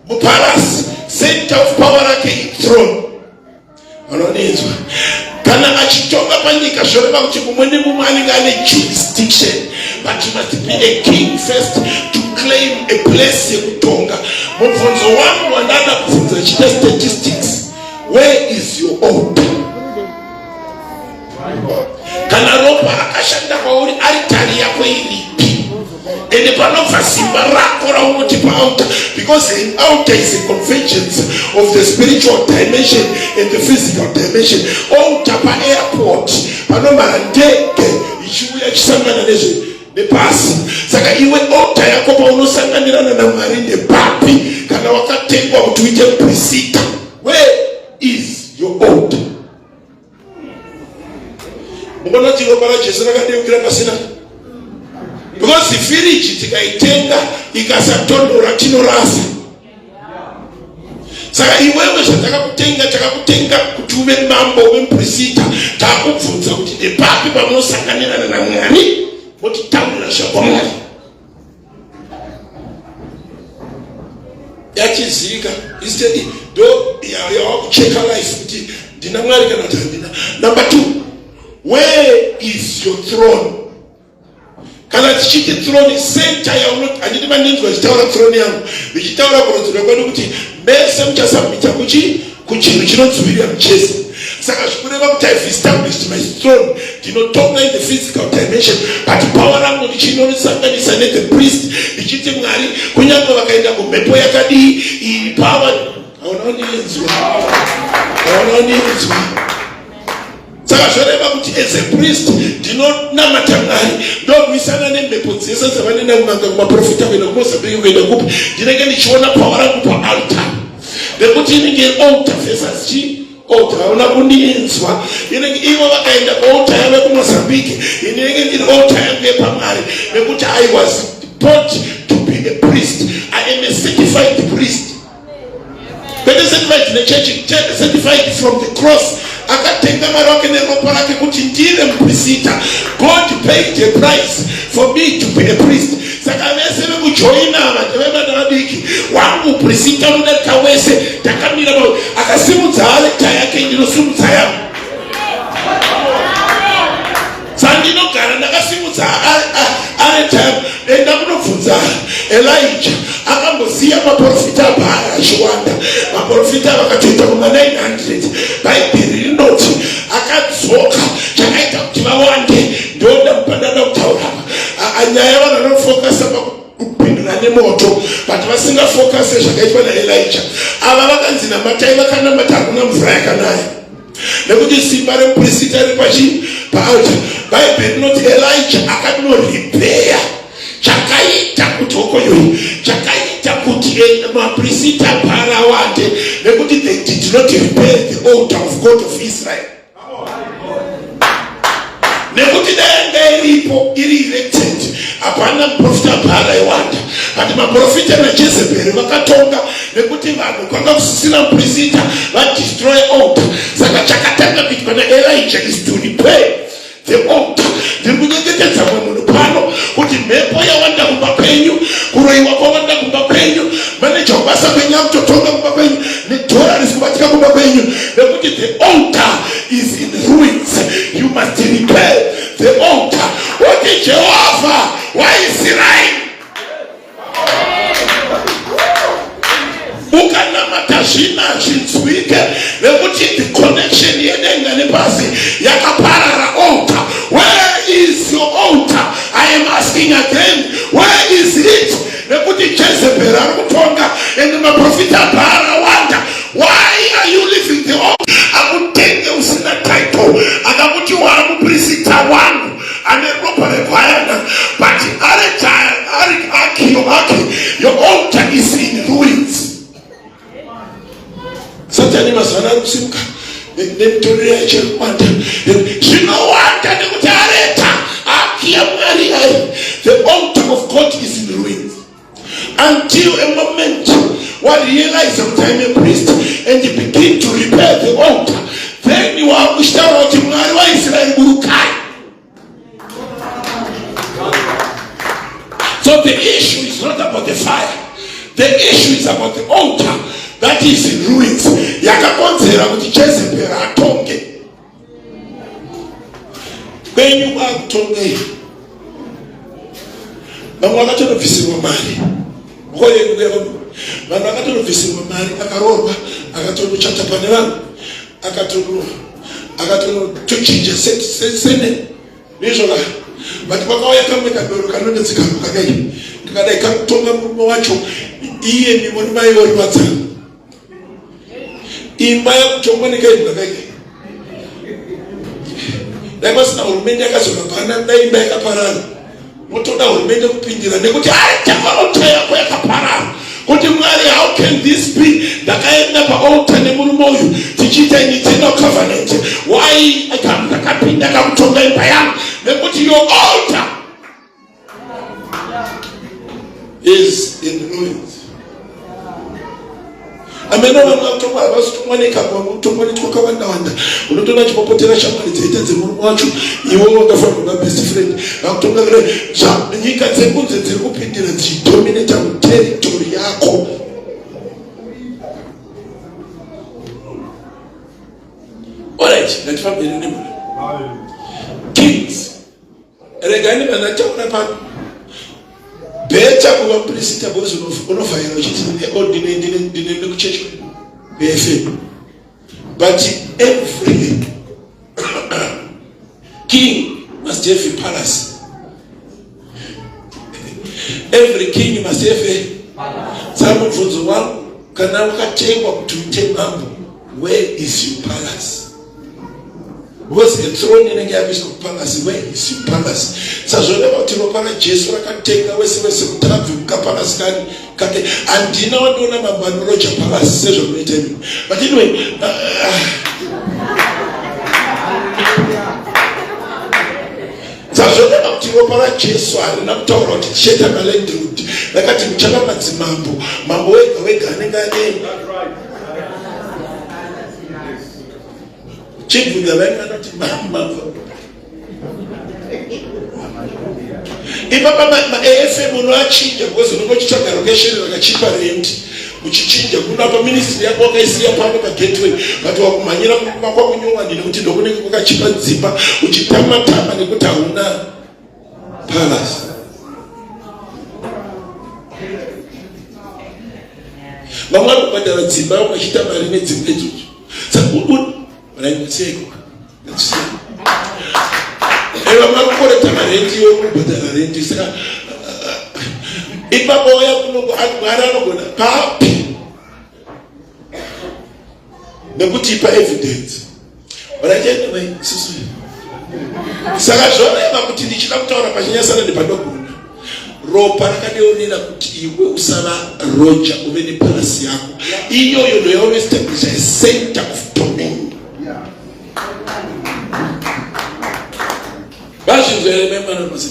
mupalace, center of power rake ithrone. Anonizwa kana achitonga panyika, zvoreva kuti mumwe nemumwe anenge ane jurisdiction, but you must be a king first to claim a place yekutonga. Mubvunzo wangu wandada kubvunza chiita statistics: where is your altar? Kana ropa rakashanda kwauri, aritari yako iripi? Ende panobva simba rako raunoti paaltar, because an altar is a convergence of the spiritual dimension and the physical dimension. Altar paairport panomhara ndege ichiuya ichisangana nezve nepasi. Saka iwe, altar yako paunosanganirana naMwari ndepapi? Kana wakatengwa kuti uite prisita, where is your altar? Munoona kuti ropa raJesu rakadeukira pasina, because firiji tikaitenga ikasatondora tinorasa. Saka iwewe, zvatakakutenga, takakutenga kuti uve mambo, uve muprisita. Taakubvunza kuti ndepapi pamunosanganirana naMwari, motitaurira zvakwamwari yachizika. Instead ndo yawakucheka life kuti ndina Mwari kana kuti handina. Number two, where is your throne? Kana tichiti throne, center yauno, handiti mandinzwa ichitaura throne yangu, ndichitaura kurodzerwa kwedu kuti mese muchasubmita kuchi kuchinhu chinonzi William Chase. Saka zvikureva kuti I've established my throne, ndinotonga in the physical dimension, but power rangu ndichinosanganisa nethe priest, ndichiti Mwari kunyange vakaenda kumhepo yakadii, iyi power haunondinzwa, haunondinzwa. Saka zvoreva kuti as a priest ndinonamata Mwari, ndorwisana nemhepo dzese dzavanoenda kun'anga, kumaprofita, kuenda kuMozambique, kuenda kupi. Ndinenge ndichiona power rangu paaltar, nekuti inenge altar versus chi altar. Hauna kundinzwa. Inenge ivo vakaenda kualtar yave kuMozambique, inenge ndiri altar yangu yepamwari, nekuti I was bought to be a priest. I am a certified priest, kwete certified nechechi, certified from the cross. Akatenga Mwari wake neropa rake kuti ndive muprisita. God paid a price for me to be a priest. Saka vese vekujoina ava ndevevana vadiki. Wangu prisita unodarika wese. Takamira, akasimudza altar yake, ndinosimudza yangu. Sandinogara ndakasimudza altar. Enda kunobvunza Elija, akambosiya maprofita aBhaara achiwanda, maprofita vakatoita kuma 900. Bhaibheri rinoti akadzoka, chakaita kuti vawande, ndoda mupandada kutaura. Usafokase zvakaitwa naElija. Ava vakanzi namatai, vakanamata, hakuna mvura yakanaya nekuti simba remupirisita riri pachi paalta. Bhaibheri rinoti Elija akanorepeya chakaita kuti hokoyoyi chakaita kuti mapirisita parawande nekuti they did not repair the altar of God of Israel. Nekuti dai yanga iripo iri erected, hapana muprofita bhara aiwanda, but maprofita naJezebheri vakatonga nekuti vanhu kwanga kusisina muprista, vadestroy altar. Saka chakatanga kuitwa naElijah is to repair the altar. Ndiri kunyengetedza mumwe munhu pano kuti mhepo yawanda kumba kwenyu, kuroyiwa kwawanda kumba kwenyu, maneja webasa kwenyu akutotonga kumba kwenyu, nedhora risi kubatika kumba kwenyu, nekuti the altar is in ruins. You must repair the altar. Oti Jehovha waIsraeri, ukanamata zvina zvinzwike nekuti the connection yedenga nepasi yakaparara. Altar, where is your altar? I am asking again, where is it? Nekuti Jezebel ari kutonga and maprofita baarawanda. Why are you leaving the altar? Akutenge usina title, akakuti waamupirisita wangu ane ropa regwayana, but ari akiyo ake, your altar is in ruins. Satani mazuva ari kusimuka nemitoriro yacho yekuwanda, zvinowanda nekuti areta aki yaMwari ai, the altar of God is in ruins, until a moment warealize kuti I'm a priest and you begin to repair the altar. Then wakuchitaura kuti Mwari waIsraeri, burukai. So the issue is not about the fire, the issue is about the altar that is in ruins, yakakonzera kuti Jezebel atonge. Kwenyu kwakutongei? Vamwe vakatonobvisirwa mari. Vanhu vakatonobvisirwa mari, akaroorwa, akatonochata pane vanhu, akatonotochinja sene ndizvona, but kwakauya kamwe kadoro kanonetseka kakadai kakadai kakutonga murume wacho. Iye mimo nemai vorivadzana, imba yakutongwa nekaibwa kaikai. Dai pasina hurumende yakazorambana, dai imba yakaparara. Motoda hurumende kupindira nekuti altar yako yakaparara. Kuti Mwari, how can this be? Ndakaenda paaltar nemurume uyu tichiita an eternal covenant. Why ndakapinda kakutonga imba yangu? Nekuti your altar is in ruins. Amene vamwe vakutongwa havasi kutongwa nekamba, kutongwa netwakawanda wanda. Unotoona chipopotera shamwari dzaita dzemurume wacho, iwe wakafanirwa kuva best friend, vakutonga. Nyika dzekunze dziri kupindira dzichidominata muterritory yako. Alright, ngatifambire nemhuri Kings. Regai ndivandataura pano, better kuva mupirisita because unovhaira uchiti ndinoende kuchechi kuFM, but every king must have a palace. Every king must have a. Saka mubvunzo wangu, kana wakatengwa kuti uite mambo, where is your palace? Because a throne inenge yakuiswa kupalace. Where is your palace? Sazvoreva kuti ropa raJesu rakatenga wese wese kuti abve mukapalace kani kake. Handina wandiona mambo anoroja palace sezvamunoita imi, but anyway, sazvoreva kuti ropa raJesu harina kutaura kuti tichaita malandlord. Rakati muchava madzimambo. Mambo wega wega anenge ane. Chibvunza vaini vanoti mambo ipapa maAFM unoachinja because unenge uchitsvaga location rakachipa rent, uchichinja kunapa ministry yako wakaisiya pano paGateway, but wakumhanyira kwakunyowani nekuti ndokunenge kwakachipa dzimba, uchitama-tama nekuti hauna palace. Vamwe vari kubhadhara dzimba, vamwe vachiita mari nedzimba idzodzo. Saka vamwe vari kukoreta marenti, iwe uri kubhadhara renti. Saka Ipapo waya kunongo Mwari anogona papi nekuti ipa evidence. But anyway, susu. Saka zvoreva kuti ndichida kutaura pachinyasana nepanogona. Ropa rakadeurira kuti iwe usava roja uve nepalasi yako. Iyoyo ndoyaunoestablisha a center of domain. Vazvinzwa here mai mwana mose?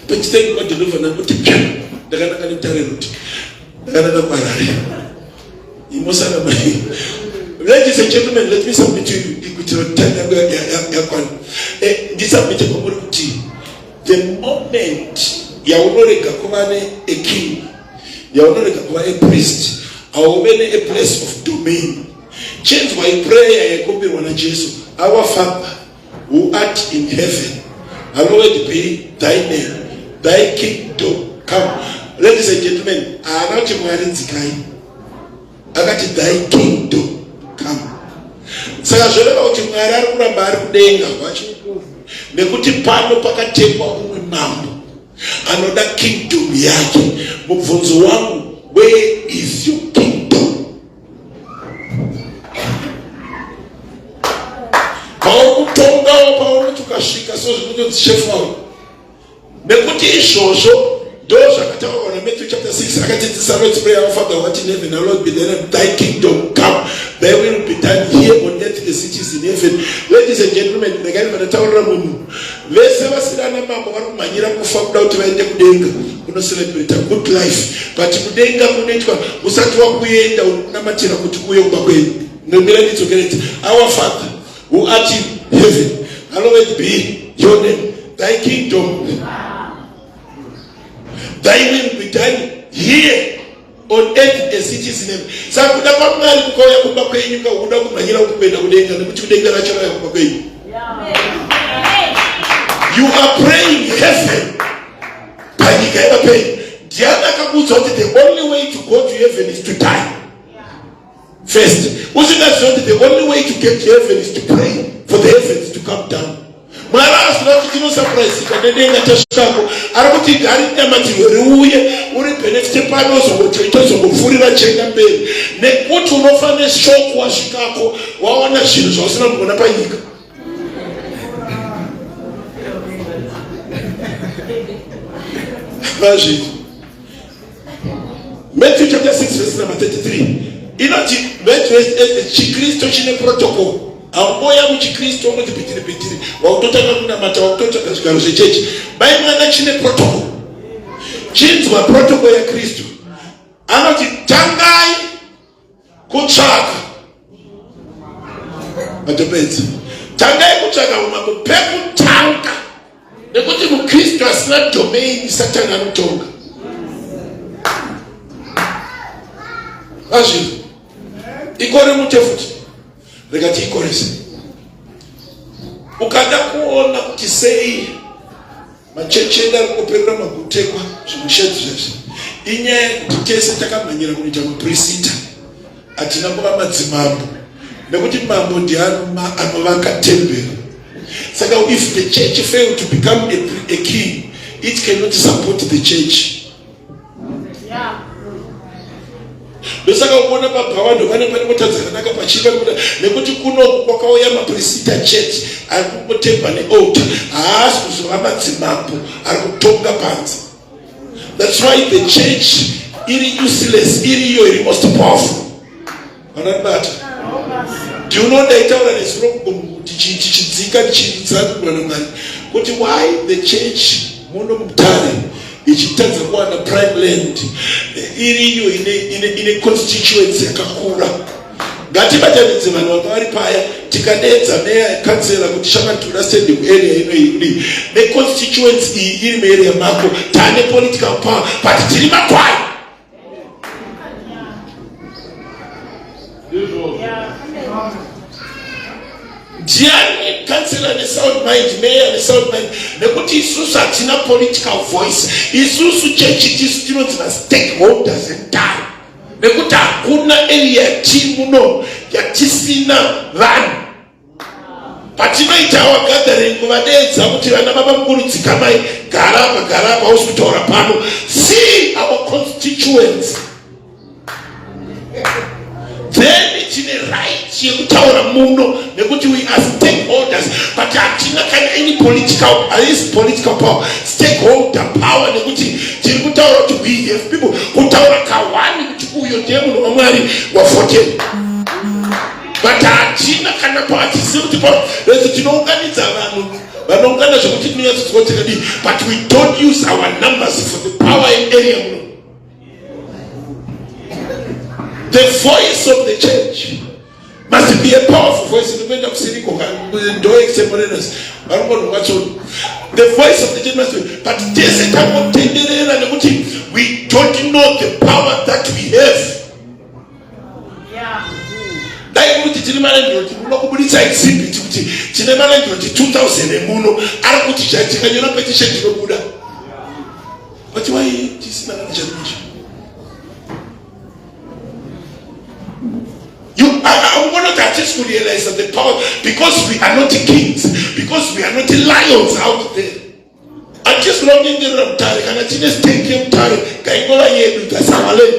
Pachitenge kwadhilivha nakuti ndakananga neMutare road. Ndakananga kuHarare. Imosana mai. Ladies and gentlemen, let me submit to you kuti time yangu yakwana. Ndisubmite kwamuri kuti the moment yaunorega kuva ne a king, yaunorega kuva a priest, hauve ne a place of domain. Chinzwa iprayer yaikumbirwa naJesu. Our Father who art in heaven, hallowed be thy name, thy kingdom come. Ladies and gentlemen, haana kuti Mwari dzikai, akati thy kingdom come. Saka zvoreva kuti Mwari ari kuramba ari kudenga wacho, nekuti pano pakatekwa umwe mambo anoda kingdom yake. Mubvunzo wangu, where is your kingdom? Pauri kutongawo, paunoti ukasvika so zvinonzi shefawo, nekuti izvozvo ndo zvakataurwa naMatthew chapter 6. Akadzidzisa Lord's Prayer, "Our Father who art in heaven, hallowed be thy name, thy kingdom come, thy will be done here on earth as it is in heaven." Ladies and gentlemen, regai vandataurira munhu vese vasina ana mambo vari kumhanyira kufa kuda kuti vaende kudenga kunocelebrata good life, but kudenga kunoitwa usati wakuenda unokunamatira kuti kuuye kumba kwenyu. Nomira ndidzokereti. Our Father who art in heaven, hallowed be your name, thy kingdom, thy will be done here on earth as it is in heaven. Saka kuda kwaMwari kukauya kumba kwenyu, kauda kumhanyira kuti kuenda kudenga, nekuti kudenga racho rauya kumba kwenyu. You are praying heaven panyika yevapenyu. Ndiani akakuudza kuti the only way to go to heaven is to die first, usingaziva kuti the only way to get to heaven is to pray for the heavens to come down? Mwari asina kuti tinosurprisika nedenga tasvikako. Ari kuti ngarinamatirwe riuye, uri benefite pano, tozongopfuurira chienda mberi, nekuti unofa neshock wasvikako waona zvinhu zvausina kuona panyika. Vazvizvi Matthew chapter 6 verse number 33 inoti chiKristu chine protocol. Haumboya muchiKristu wangoti pitiri pitiri, wakutotanga kunamata, wakutotsvaga zvigaro zvechechi. Mai mwana, chine protocol. Chinzwa protocol yaKristu. Anoti tangai kutsvaka matopedzi, tangai kutsvaka umambo pekutanga, nekuti muKristu asina domain, Satani anotonga. Azvizvo ikore mute futi, rega tiikorese. Ukada kuona kuti sei machechi edu ari kungoperera magutekwa zvimushedzi zvese, inyaya yekuti tese takamhanyira kunoita maprisita, hatina kuva madzimambo, nekuti mambo ndiye anovaka temberi. Saka if the church fail to become a king, it cannot support the church. Ndosaka ukuona pabhawando pane mota dzakanaka pachiva, nekuti kunoku kwakauya maprisita church ari kungotemba nealtar, haasi kuzova madzimambo ari kutonga panze. That's why the church iri useless, iri iyo iri most powerful. Vanandibata, ndinodaitaura nezuro tichidzika tichidzanura naMwari kuti why the church muno muMutare ichitadza kuwana prime land, iri iyo ine constituency yakakura. Ngatibatanidze vanhu vanga vari paya, tikadedza meya, kansela, kuti shamatura stadium area ino iri neconstituency iyi iri muarea mako. Tane political power, but tiri makwai. Ndiani kansela nesound mind, meya nesound mind? Nekuti isusu hatina political voice. Isusu chechi tisu tinonzi mastakeholders entire, nekuti hakuna area yatiri muno yatisina vanhu. Patinoita our gathering kuvadeedza kuti vana baba mukuru dzikamai, gara apa, gara apa, hausi kutaura pano. See our constituents. Then tine right yekutaura muno nekuti we are stakeholders, but hatina kana any political, haisi political power, stakeholder power, nekuti tiri kutaura kuti we have people kutaura kawani kuti uyo ndiye munhu waMwari wa14, but hatina kana pahatizivi kuti pa tinounganidza vanhu vanoungana zvekuti tinonyatsodzwa takadii, but we don't use our numbers for the power in area muno. The voice of the church must be a powerful voice. Inokuenda kusiriko ndo extemporaneous varikungonhonga tsono. The voice of the church must be, but tese tangotenderera nekuti we don't know the power that we have. Dai kuti tiri malandlord muno kubuditsa exhibit kuti tine malandlord 2000 emuno ari kuti tikanyora petition tinobuda, but why tisina kana chaticho? You, I want not just to realize that the power, because we are not kings, because we are not lions out there. Hatisi kuda kunyengerera Mutare. Kana tine stake yeMutare, ngaingova yedu. That's our land.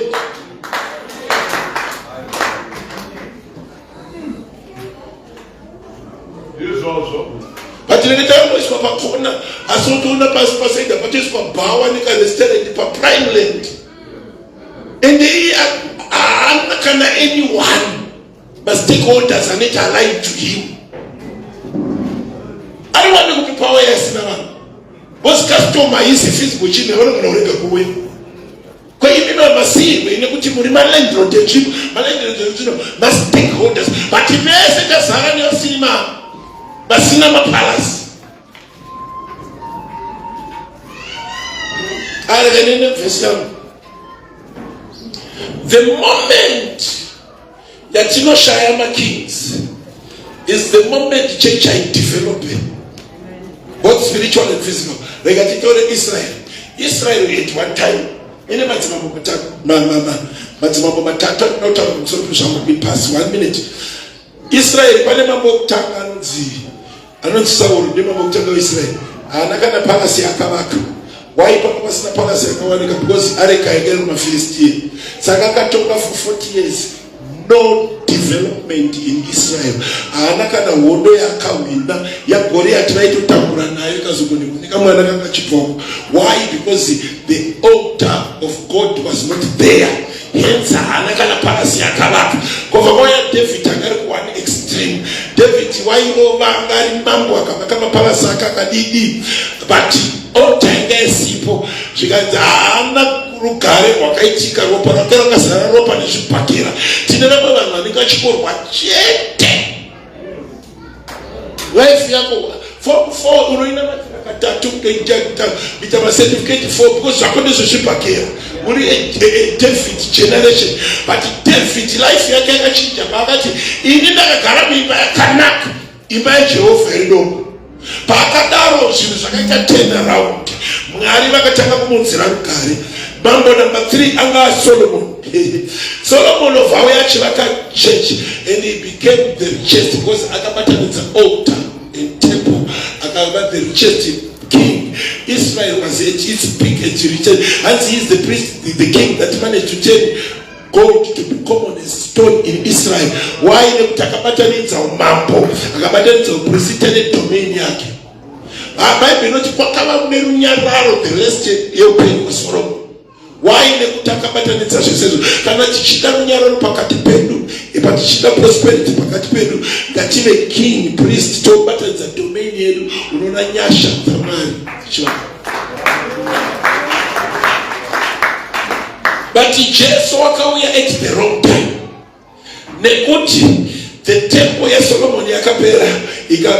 Izvozvo. Patinenge tangoiswa pakona, asi utoona pasi pasaida patoiswa bhawa nekarestaurant paprime land, ende iye haana kana anyone mastakeholders anoita aligned to him. Ariwane kupi power yasina vanhu? Because customer isi physical chinhu, vanogona kurega kuuya kwaimimi masiyirwe nekuti muri malandlord enzvimbo, malandlord enzvimbo, mastakeholders, but vese tazara nevasiri vasina mapalasi. Arekenene vhesi yangu. The moment yatinoshaya makings is the moment church haidevelope, both spiritual and physical. Rega titore Israel. Israel at one time ine madzimambo matatu, madzimambo matatu atinotaura pamusoro pezvangu pasi one minute. Israel pane mambo wekutanga anonzi Sauro, ndiye mambo wekutanga weIsraeri. Haana kana palace yaakavaka. Why panga pasina palace yakawanika? Because areka yanga iri kumaFilistia. Saka akatonga for 40 years, no development in Israel. Haana kana hondo yaakahwina. YaGoriati vaitotambura nayo, ikazongonekunika mwana kanga chibvako. Why? Because the altar of God was not there, hence haana kana palace yakavaka. Kubva kwauya David, anga ari kuone extreme. David wairova, anga ari mambo akavaka mapalasi ake akadidi, but altar yanga isipo. Zvikanzi haana rugare rwakaitika, ropa rake rakazara ropa nezvibhakera. Tine vamwe vanhu vanenge vachikorwa chete. Life yako, form four unoina matira katatu, kuita macertificate four, because zvako ndezvezvibhakera. Uri a David generation, but David life yake yakachinja paakati, "Ini ndakagara muimba yakanaka, imba yaJehovha iri doko." Paakadaro zvinhu zvakaita turn around, Mwari vakatanga kumuunzira rugare. Mambo number 3 anga Solomon. Solomon of auya achivaka church and he became the richest because akabatanidza altar and temple, akava the richest king. Israel was at its peak at richest, and he is the priest, the king that managed to turn gold to be common as stone in Israel. Why? Nekuti akabatanidza umambo, akabatanidza uprista nedomain yake. Bhaibheri inoti kwakava nerunyararo the rest yeupenyu hwaSolomon. Why? Nekuti akabatanidza zvese izvo. Kana tichida runyararo pakati pedu, ipa tichida prosperity pakati pedu, ngative king, priest, tobatanidza domain yedu. Unoona nyasha dzaMwari dzichivaka. But Jesu wakauya at the wrong time, nekuti the temple yaSolomoni yakapera,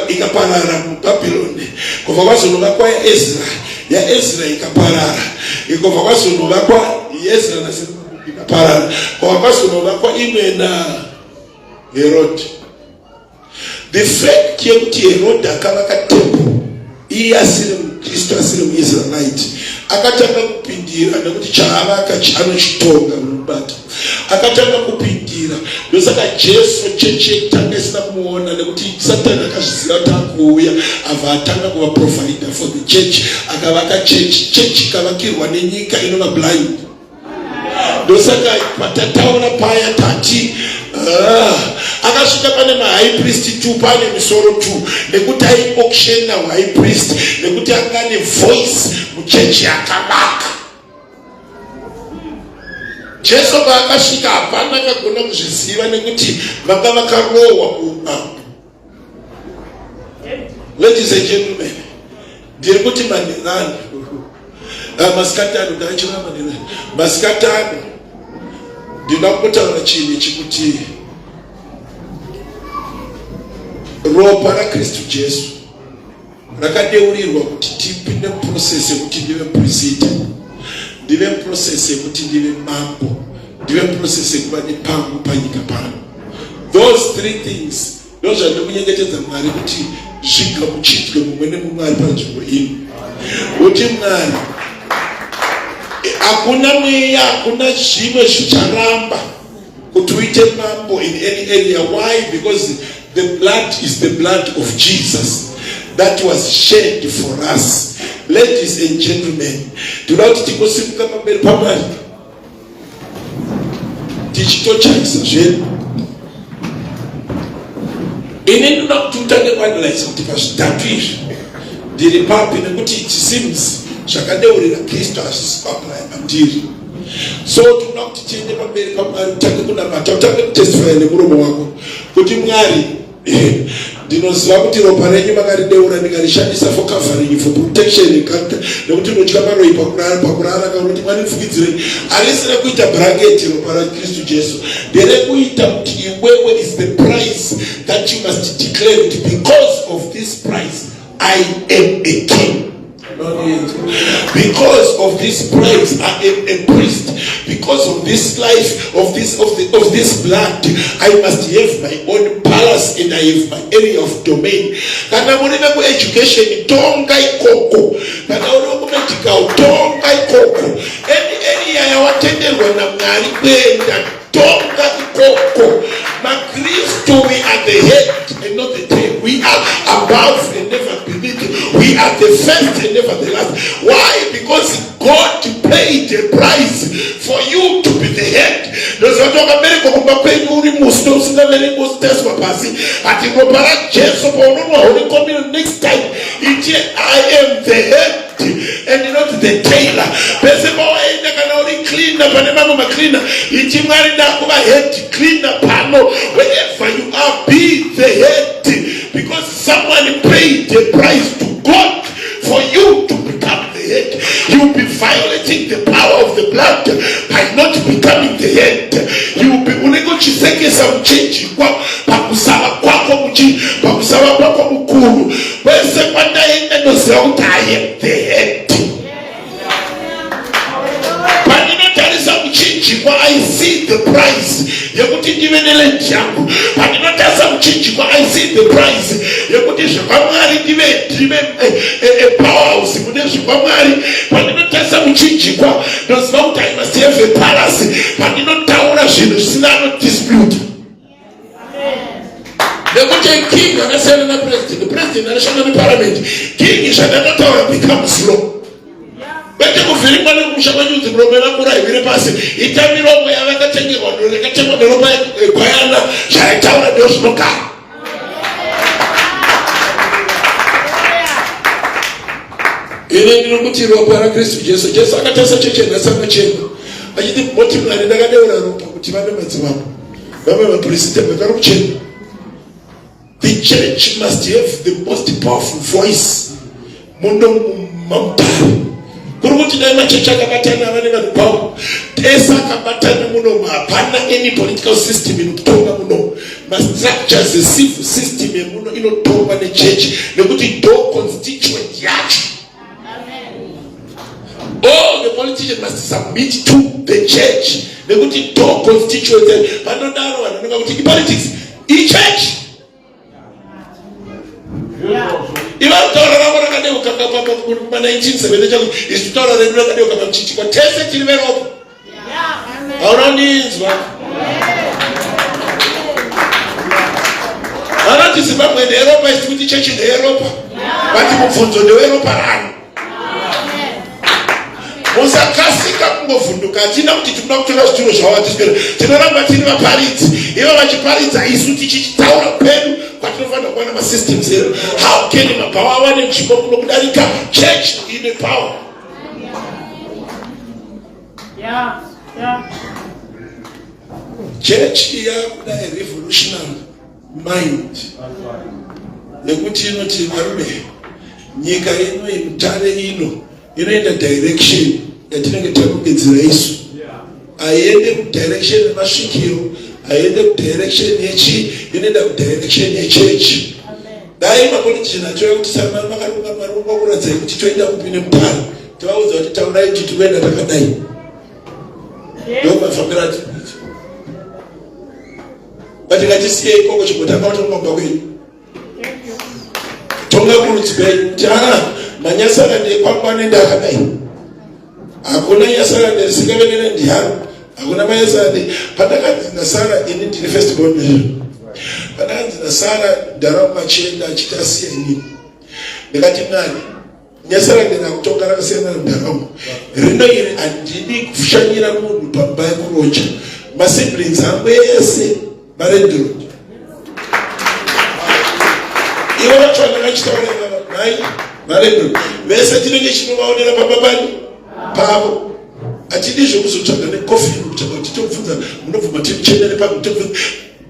ikaparara muBhabhironi. Kubva kwazonovakwa yaEzra, yaEzra ikaparara, ikobva kwazonovakwa yaEzra ikaparara, kubva kwazonovakwa imwe naHerod. The fact yekuti Herod akavaka temple Iye asiri muKristu, asiri muIsraelite, akatanga kupindira nekuti chaavaka anochitonga unobata. Akatanga kupindira, ndosaka Jesu chechi yekutanga isina kumuona nekuti Satani akazviziva kuti akuuya, abva atanga kuva provider for the church, akavaka chechi, chechi ikavakirwa nenyika inova blind. Ndosaka patataura paya tati akasvika pane mahigh priest 2 pane misoro 2 nekuti aiauctiona high priest nekuti anga ane voice muchechi yakavaka. Jesu paakasvika hapana akagona kuzviziva nekuti vanga vakarohwa kuumambo. Ladies and gentlemen, ndiri kuti manherano masikati ano, ndaicheva manherano masikati ano, ndinoda kungotaura chinhu ichi kuti ropa raKristu Jesu rakadeurirwa kuti tipinde muprocess yekuti ndive muprista, ndive muprocess yekuti ndive mambo, ndive muprocess yekuva nepangu panyika pano. Those three things ndozvandiri kunyengetedza Mwari kuti zvigamuchidzwe mumwe nemumwe ari panzvimbo ino, kuti Mwari, hakuna mweya, hakuna zvimwe zvicharamba kuti uite mambo in any area. Why? Because the blood is the blood of Jesus that was shed for us. Ladies and gentlemen, tinoda kuti tingosimuka pamberi paMwari tichitochaisa zvedu. Ini ndinoda kuti utange kuanalyze kuti pazvitatu izvi ndiri papi, nekuti it seems zvakadeurira Kristu hazvisi kuapplya mandiri. So tinoda kuti tiende pamberi paMwari, utange kunamata, utange kutestifya nemuromo wako kuti Mwari, ndinoziva kuti ropa renyu makarideura, ndikarishandisa for covering, for protection, nekuti unotya maroi pakurara kaunoti Mwari mfukidzirei. Harisi rekuita blanket ropa raKristu Jesu, nderekuita kuti iwewe is the price that you must declare kuti because of this price I am a king. Because of this price, I am a priest. Because of this life, of this blood, I must have my own palace and I have my area of domain. Kana muri veku-education, tonga ikoko. Kana uri wekumedical, tonga ikoko. Any area yawatenderwa naMwari kuenda, tonga ikoko. MaKristu, we are the head and not the tail. We are above and never beneath. We are the first and never the last. Why? Because God paid a price for you to be the head. Ndozvati wakaberekwa kumba kwenyu uri musi usingaverengwi, usitariswa pasi, ati ropa raJesu paunonwa Holy Communion next time, iti I am the head and not the tail. Pese pawaenda, kana uri cleaner pane mamwe macleaner, iti Mwari, ndakuva head cleaner pano. Wherever you are, be the head, because someone paid a price to God for you to become the head. You'll be violating the power of the blood by not becoming the head. You'll be unenge uchisekesa muchinjikwa pakusava kwako pakusava kwako mukuru. Kwese kwandaenda ndoziva kuti I am the head. Pandinotarisa muchinjikwa, I see the price yekuti ndive neland yangu. Pandinotarisa muchinjikwa, I see the price yekuti zvekwamwari ndive powerhouse mune zvekwamwari. Pandinotarisa muchinjikwa, ndoziva kuti I must have a palace. Pandinotaura zvinhu zvisina anodispute, nekuti king akasiyana napresident. President anoshanda neparliament. King, zvandanotaura becomes law, kwete kuvhiringwa nekumusha kwenyudzi. Muromo yevakuru haiwire pasi. Ita miromo yavakatengerwa, rakatengwa neropa gwayana. Zvaitaura ndo zvinogara. Ini ndinokuti ropa raKristu Jesu. Jesu akatarisa cheche nhasi, anochema achiti, moti Mwari, ndakadeura ropa kuti vave madzimambo, vave mapurisita, vari kuchema. The church must have the most powerful voice muno mamutare. Kuri kuti dai machechi akabatana ava nevanhu kwavo ese akabatana munomu, hapana any political system inotonga munomu. Mastructures ecivil system yemuno inotongwa nechechi, nekuti ndo constituent yacho. All the politicians must submit to the church, nekuti ndo constituent. Vanodaro vanhu vanonga kuti ipolitics, ichurch. Ivarutaura ravo. rakadeuka kuma 1970 chakuti isu totaura redu rakadeuka pamuchinjikwa. Tese tiri veropa. Hauna kundinzwa? Vanoti Zimbabwe ndeyeropa, isi kuti chechi ndeyeropa, but mubvunzo ndeweropa rani. Musakasika kungovhunduka. Hatina kuti tinoda kutora zvituro zvavo vatiswera. Tinoramba tiri vaparidzi, ivo vachiparidza, isu tichichitaura kwedu kwatinofanira kuwana masystems edu. How can mabhawa awane nzvimbo kuno kudarika church ine power? Chechi yakuda a revolutionary mind nekuti inoti, varume, nyika ino, Mutare ino, inoenda direction yatinenge tarongedzera isu. Haiende kudirection yemasvikiro, haiende kudirection yechi, inoenda kudirection yechechi. Dai mapolitician achiuya kuti makaronga maronga kuradzai kuti toenda kupi neMutare, tivaudza kuti taurai kuti tikuenda takadai. Ndo mafambiro atinoita. But ngatisiye ikoko, chimbotanga kutonga kumba kwenyu, tonga kurudzi kwenyu, kuti aa manyasara ndekwangu anoenda akadai. Hakuna nyasara ndisingave nenendiyaro, hakuna manyasara. Pandakanzi nasara, ini ndiri first born, pandakanzi nasara ndarama machienda achiti asiya inini, ndikati, Mwari, nyasara ndinakutonga rakasiyana nendaramo rino iri. Handidi kushanyira munhu pamba yekuroja. Masiblings angu ese malandlord. Ivo vacho vandakachitaura mai malandlord vese, tinenge chinovaonera pamba pani pavo. Hatidi zvekuzotsvaga necoffin kutsvaga kuti tobvunza munobvuma timuchenere pamwe tobvunza.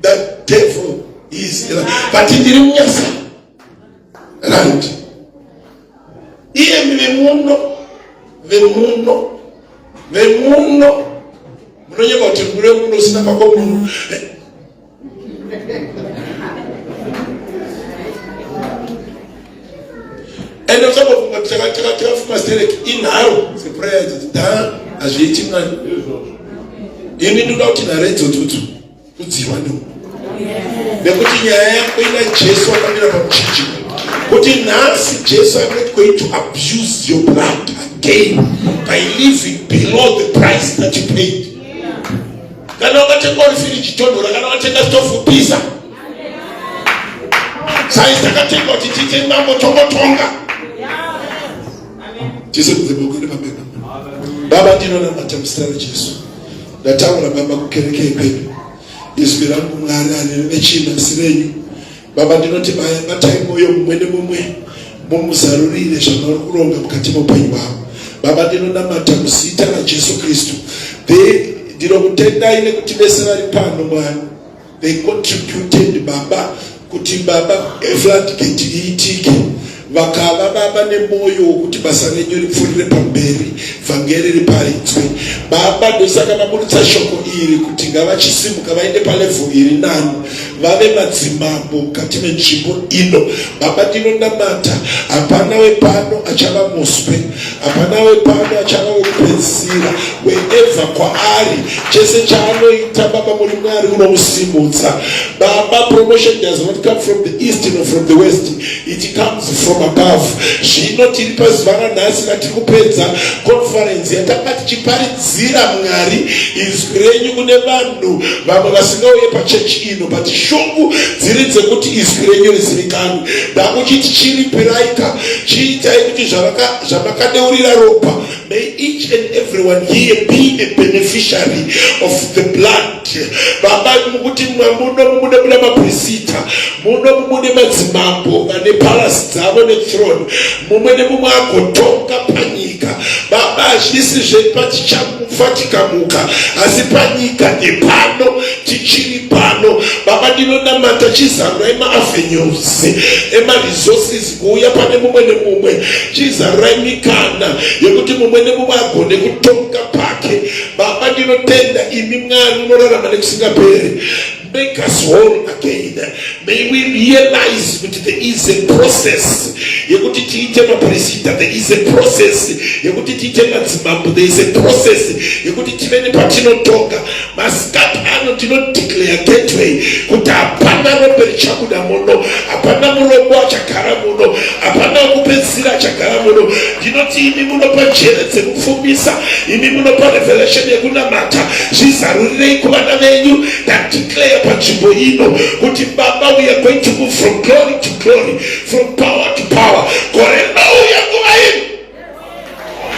The devil is, but ndiri munyasa right. Iye vemuno, vemuno, vemuno munonyepa kuti mure muno usina pako muno. Ende usambofunga kuti takafuma stereki. Inharo seprayer idzi da hazviiti. Mwari, ini ndoda kuti nharo idzodzodzo kudziwa no nekuti nyaya yako ina Jesu akamira pamuchinjikwa kuti nhasi Jesu, I'm not going to abuse your blood again by living below the price that you paid. Kana wakatenga uri firiji tonhora, kana wakatenga stofu pisa saizi, takatenga kuti tiite mambo tongotonga tisimudze maoko edu pamberi. Baba, ndinonamata muzita raJesu. Ndataura, Baba, kukereke kwedu. Izwi rangu, Mwari, hariri nechina asi renyu. Baba, ndinoti baya, batai mwoyo mumwe nemumwe, mumuzarurire zvamuri kuronga mukati meupenyu hwavo. Baba, ndinonamata muzita raJesu Kristu. Ndinokutendai nekuti vese vari pano, Mwari, they contributed, Baba, kuti, Baba, floodgate iitike. Vakava, Baba, nemwoyo wokuti basa renyu ripfuurire pamberi, vhangeri riparidzwe. Baba, ndosaka maburutsa shoko iri kuti ngavachisimuka vaende palevel iri nani, vave madzimambo mukati menzvimbo ino. Baba, ndinonamata, hapana wepano achava muswe, hapana wepano achava wekupedzisira. Wherever kwaari, chese chaanoita, Baba, muri Mwari unomusimudza. Baba, promotion does not come from the east nor from the west, it comes from above. Zvino tiri pazuva ranhasi ratiri kupedza conference yatanga tichiparidzira, Mwari, izwi renyu kune vanhu vamwe vasingauye pachechi ino, but shungu dziri dzekuti izwi renyu rizivikanwe. Ndakuchiti chiripiraika, chiitai kuti zvamakadeurira ropa. May each and everyone here be a beneficiary of the blood. Baba, mukuti muno mumude muna maprisita, muno mumude madzimambo vane palace dzavo nethrone, mumwe nemumwe agotonga panyika. Baba, hazvisi zvepatichamufa tikamuka, asi panyika ndepano, tichiri pano. Baba, ndinonamata, chizarurai maavenues emaresources kuuya pane mumwe nemumwe. Chizarurai mikana yekuti mumwe nemumwe agone kutonga pake. Baba, ndinotenda imi, Mwari unorarama nekusingaperi. Make us whole again. May we realize kuti there is a process yekuti tiite mapresida, there is a process yekuti tiite madzimambo, there is a process yekuti tive nepatinotonga. Masikati ano tinodeclare Gateway kuti hapana rombe richabuda muno, hapana murombo achagara muno, hapana wekupedzisira. vachagara muno. Ndinoti imi munopa njere dzekupfumisa, imi munopa revelation yekunamata, zvizarurirei kuvana venyu. Ndadeclare panzvimbo ino kuti Baba, we are going to move from glory to glory, from power to power. Gore rinouya nguva ino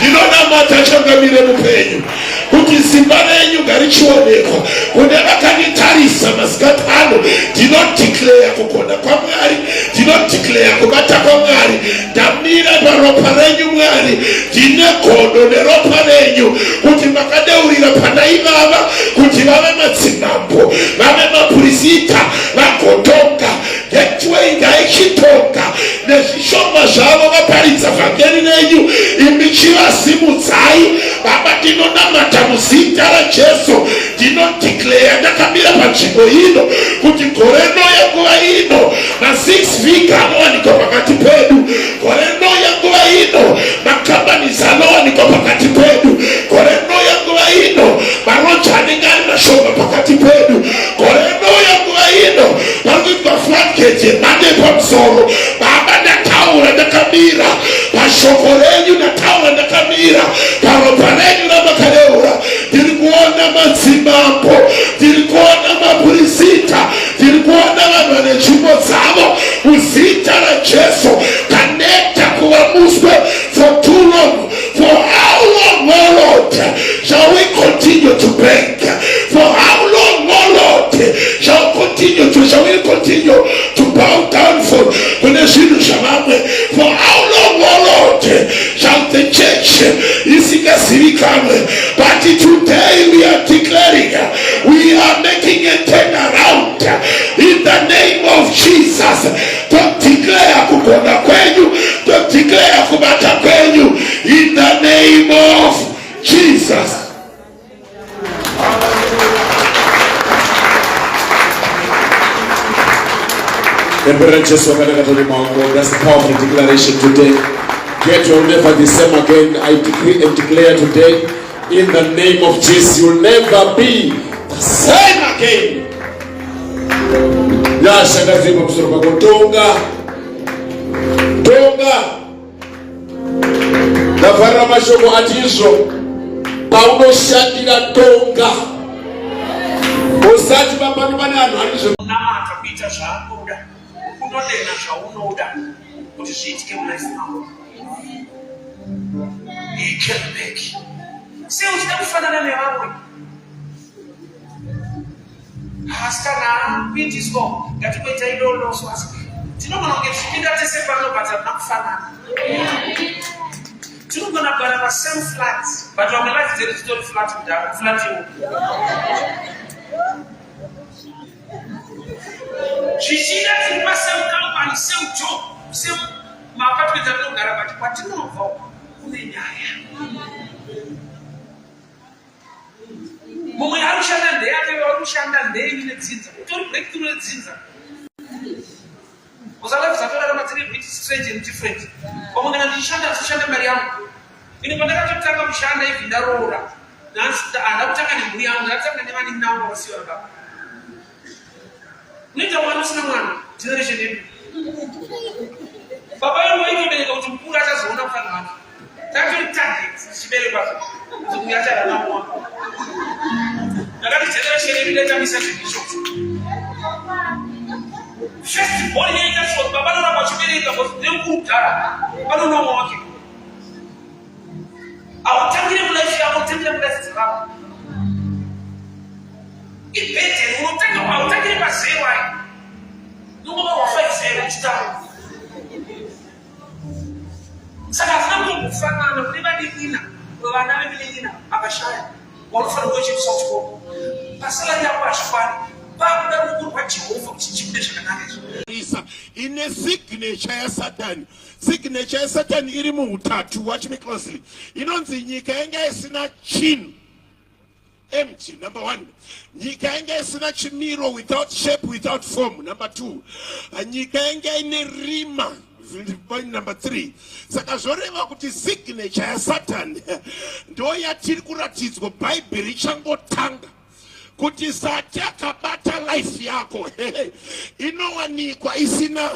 ndinonamata changamire mupenyu kuti simba renyu ngarichionekwa kune vakanditarisa masikati ano. Ndinodeclare kugona kwaMwari, ndinodeclare kubata kwaMwari. Ndamira paropa renyu Mwari, ndine godo neropa renyu kuti makadeurira pana ivava kuti vave madzimambo, vave mapurisita, vagotonga. Gateway ngaichitonga nezvishoma zvavo, vaparidza vhangeri renyu, imi chivasimudzai. Baba, ndinonamata muzita raJesu. Ndinodeclare ndakamira panzvimbo ino kuti gore rinoya nguva ino ma6 figure anowanikwa pakati pedu. Gore rinoya nguva ino macompanies anowanikwa pakati pedu. Gore rinoya nguva ino maroja anenge ari mashoma pakati pedu. Gore rinouya nguva ino pari kuitwa floodgate yemhando yepamusoro. Baba, ndataura ndakamira pashoko renyu, ndataura ndakamira paropa renyu ramakareura. Ndiri kuona madzimambo, ndiri kuona mapurisita, ndiri kuona vanhu vane nzvimbo dzavo muzita raJesu. Taneta kuva muswe for too long. For how long, O Lord, shall we continue to beg? For how long, O Lord, shall we continue to bow down for kune zvinhu zvavamwe? For how long, O Lord, shall the church isingazivikanwe? But today we are declaring we are making a turnaround in the name of Jesus. Todeclare kugona kwenyu, todeclare kubata kwenyu in the name of Jesus. Emperor Jesu wakanaka tony maoko. That's the powerful declaration today. Get will never the same again. I decree and declare today in the name of Jesus, you'll never be the same again. Nyasha ngadzive pamusoro pako. Tonga. Tonga. Ndafarira mashoko ati izvo paunoshandira tonga. Usati papano pane vanhu vari zve Kunamata kuita zvaanoda, unodenha zvaunoda kuti zviitike mulife mako. He came back. Sei uchida kufanana nevamwe? Asi kana kuitiswa ngatingoita idoloso, asi tinogona kunge tichipinda tese pano, but hatina kufanana. Tinogona kugara pasame flat, but vamwe life dzedu dzitori flat kudhara flat iwo. Zvichida tiri pasame company, same job, same maapartment atinogara, but kwatinobva kune nyaya. Mumwe ari kushanda ndeyake, vari kushanda ndeyenyu nedzinza, utori breakthrough yedzinza. Usalife dzatorarama dziri bit strange and different. Pamwe kana ndichishanda, ndichishanda mari yangu. Ini pandakatotanga kushanda, even ndaroora, handina kutanga nemhuri yangu, ndakatanga nevanin'ina vangu vakasiyiwa nababa. Unoita mwana usina mwana, generation yedu. Baba vangu vaitobereka kuti mukuru achazoona kufanira wake. Tatori target tichiberekwa kuti uyu achararama wangu. Ndakati generation yedu ndaitambisa zvinhu izvozvo. First born yaita so, baba vanoramba vachibereka because ndemukuru kudhara. Panoona umwe wake. Hautangire mulife yako, utangire mulife dzevamwe. Ibhedheni unotanga, hautangire pazero ayi. Unongovarwa 5 0 uchitanga. Saka hazvina kutombofanana. Kune vanin'ina, vana vemunin'ina akashaya wanofanira kuchiendesa kuchikoro pasalari yako, hazvikwani. Pakuda ruoko rwaJehovha kuti chibude zvakanaka izvo. Isa ine signature yaSatani. Signature yaSatani iri muutatu. Watch me closely. Inonzi nyika yanga isina chinhu, empty, number one. Nyika yanga isina chimiro, without shape, without form, number two. Nyika yanga ine rima, point number three. Saka zvoreva kuti signature yaSatani ndo yatiri kuratidzwa Bhaibheri ichangotanga, kuti sati akabata life yako inowanikwa isina.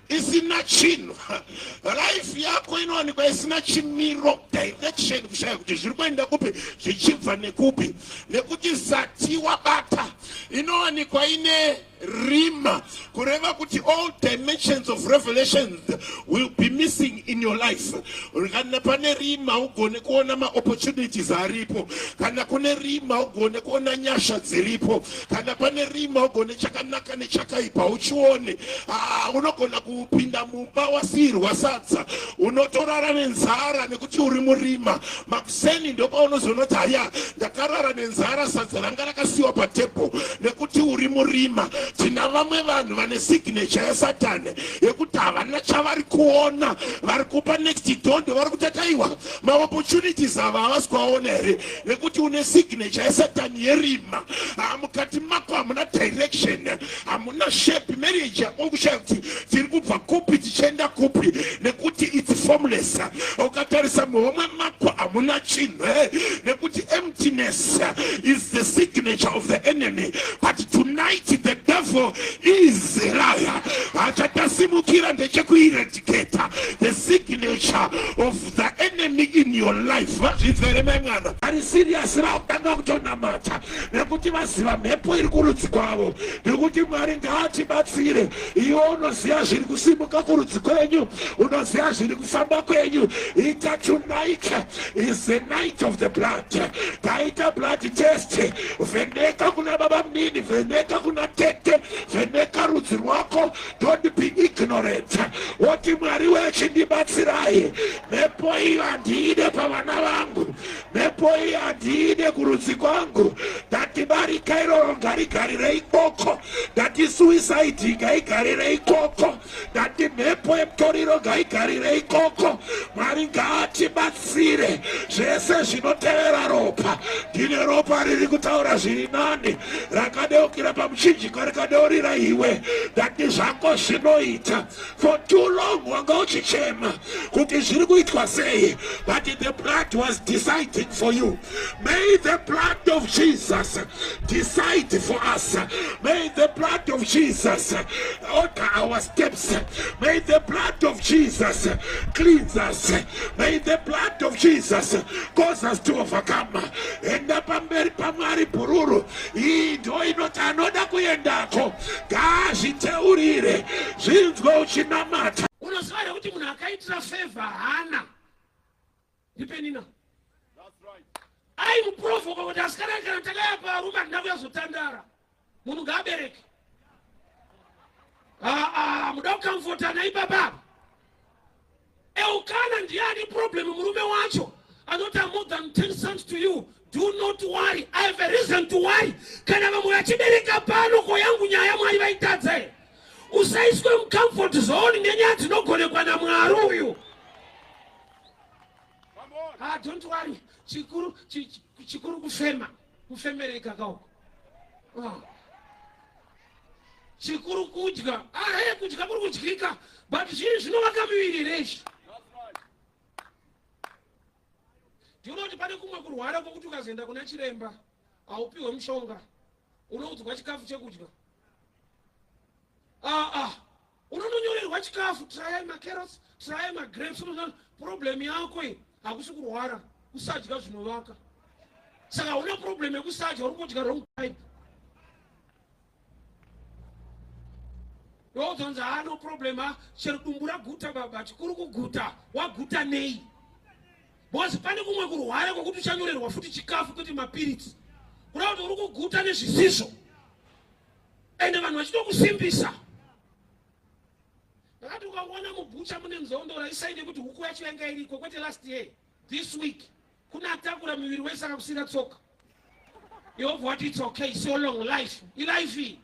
Isina chinhu. Life yako inowanikwa isina chimiro, direction, kushaya kuti zviri kuenda kupi, zvichibva nekupi, nekuti sati wabata. Inowanikwa ine rima, kureva kuti all dimensions of revelations will be missing in your life. Kana pane rima ugone kuona maopportunities aripo, kana kune rima ugone kuona nyasha dziripo, kana pane rima ugone chakanaka nechakaipa uchione. Ah, unogona kupinda mumba wasiirwa sadza, unotorara nenzara nekuti uri murima. Makuseni ndopaunozoona kuti haya, ndakarara nenzara, sadza ranga rakasiyiwa patable, nekuti uri murima. Tina vamwe vanhu vane signature yasatani yekuti havana chavari kuona. Vari kupa next door ndo vari kutataiwa maopportunities ava, havasi kuaona here? Nekuti une signature yasatani yerima. Ah, mukati mako hamuna direction, hamuna shape. Marriage yako kushaya kuti tiri kubva kupi tichienda kupi, nekuti it's formless. Ukatarisa muhomwe mako hamuna chinhu, nekuti emptiness is the signature of the enemy. But tonight the devil is a liar. Hachatasimukira ndechekueradicata the signature of the enemy in your life. Vazvinzwere mai mwana ari serious, vakutanga kutonamata nekuti vaziva mhepo iri kurudzi kwavo. Ndiri Mwari ngaatibatsire. Iwe unoziva zviri kusimuka kurudzi kwenyu, unoziva zviri kufamba kwenyu. Ita, tonight is the night of the blood. Taita blood test. Vheneka kuna baba munini, vheneka kuna tete, vheneka rudzi rwako. Don't be ignorant. Woti, "Mwari wechindibatsirai, mhepo iyo handiide pavana vangu, mhepo iyo handiide kurudzi kwangu. Ndati barika iroro ngarigarire ikoko, ndati suicide ngaigarire ikoko, ndati mhepo yemutoriro ngaigarire ikoko." Mwari ngaatibatsire. Zvese zvinotevera ropa. Ndine ropa riri kutaura zviri nani, rakadeukira pamuchinjikwa, rikadeurira iwe. Ndati zvako zvinoita. For too long wanga uchichema kuti zviri kuitwa sei, but the blood was deciding for you. May the blood of Jesus decide for us. May the blood of Jesus order our steps. May the blood of Jesus cleanse us. May the blood of Jesus cause us to overcome. Enda pamberi paMwari, bhururu. Iyi ndo inoti anoda kuendako ngaazviteurire, zvinzwe uchinamata. Unoziva here kuti munhu akaitira favor hana ndiPenina? Aimuprovoka kuti, "Asikana, kana takaya parume, handina kuyazotandara, munhu ngaabereke." Aa, muda kucomfortana ipapapa. Elkana ndiani problem? Murume wacho anoti, "More than 10 sons to you. Do not worry." I have a reason to worry. Kana vamwe vachibereka pano, ko yangu nyaya Mwari vaitadza here? Usaiswe mucomfort zone nenyaya dzinogonekwa naMwari uyu. Ah, don't worry. Chikuru chikuru kufema, kufemereka kauko. Ah. Chikuru kudya. Ah, hey, kudya kuri kudyika, but zvii zvinovaka miviri here izvi? Ndinoti pane kumwe kurwara kwokuti ukazoenda kuna chiremba haupiwe mushonga, unoudzwa chikafu chekudya. Ah, ah. Unononyorerwa chikafu, try macarrots, try magrapes. Unoona problem yako iyi hakusi kurwara, kusadya zvinovaka. Saka hauna problem yekusadya, uri kudya wrong type. Ndodzonzi haano problem, ha, chero dumbu raguta baba, chikuru kuguta. Waguta nei? Because pane kumwe kurwara kwokuti uchanyorerwa futi chikafu kwete mapiritsi, kuda kuti uri kuguta nezvisizvo, ende vanhu vachitokusimbisa. Ndakati ukangoona mubhucha mune nzondora, isai, nekuti huku yacho yanga iriko kwete last year, this week. Kuna atakura muviri wese akakusira tsoka, yobva wati, "It's okay, so long life." Ilife iyi.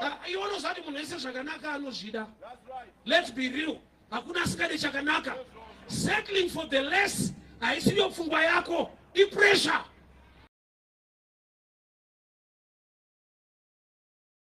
Ah, iwe unoziva kuti munhu wese zvakanaka anozvida. Let's be real, hakuna asingade chakanaka. Settling for the less haisiyo pfungwa yako, ipressure.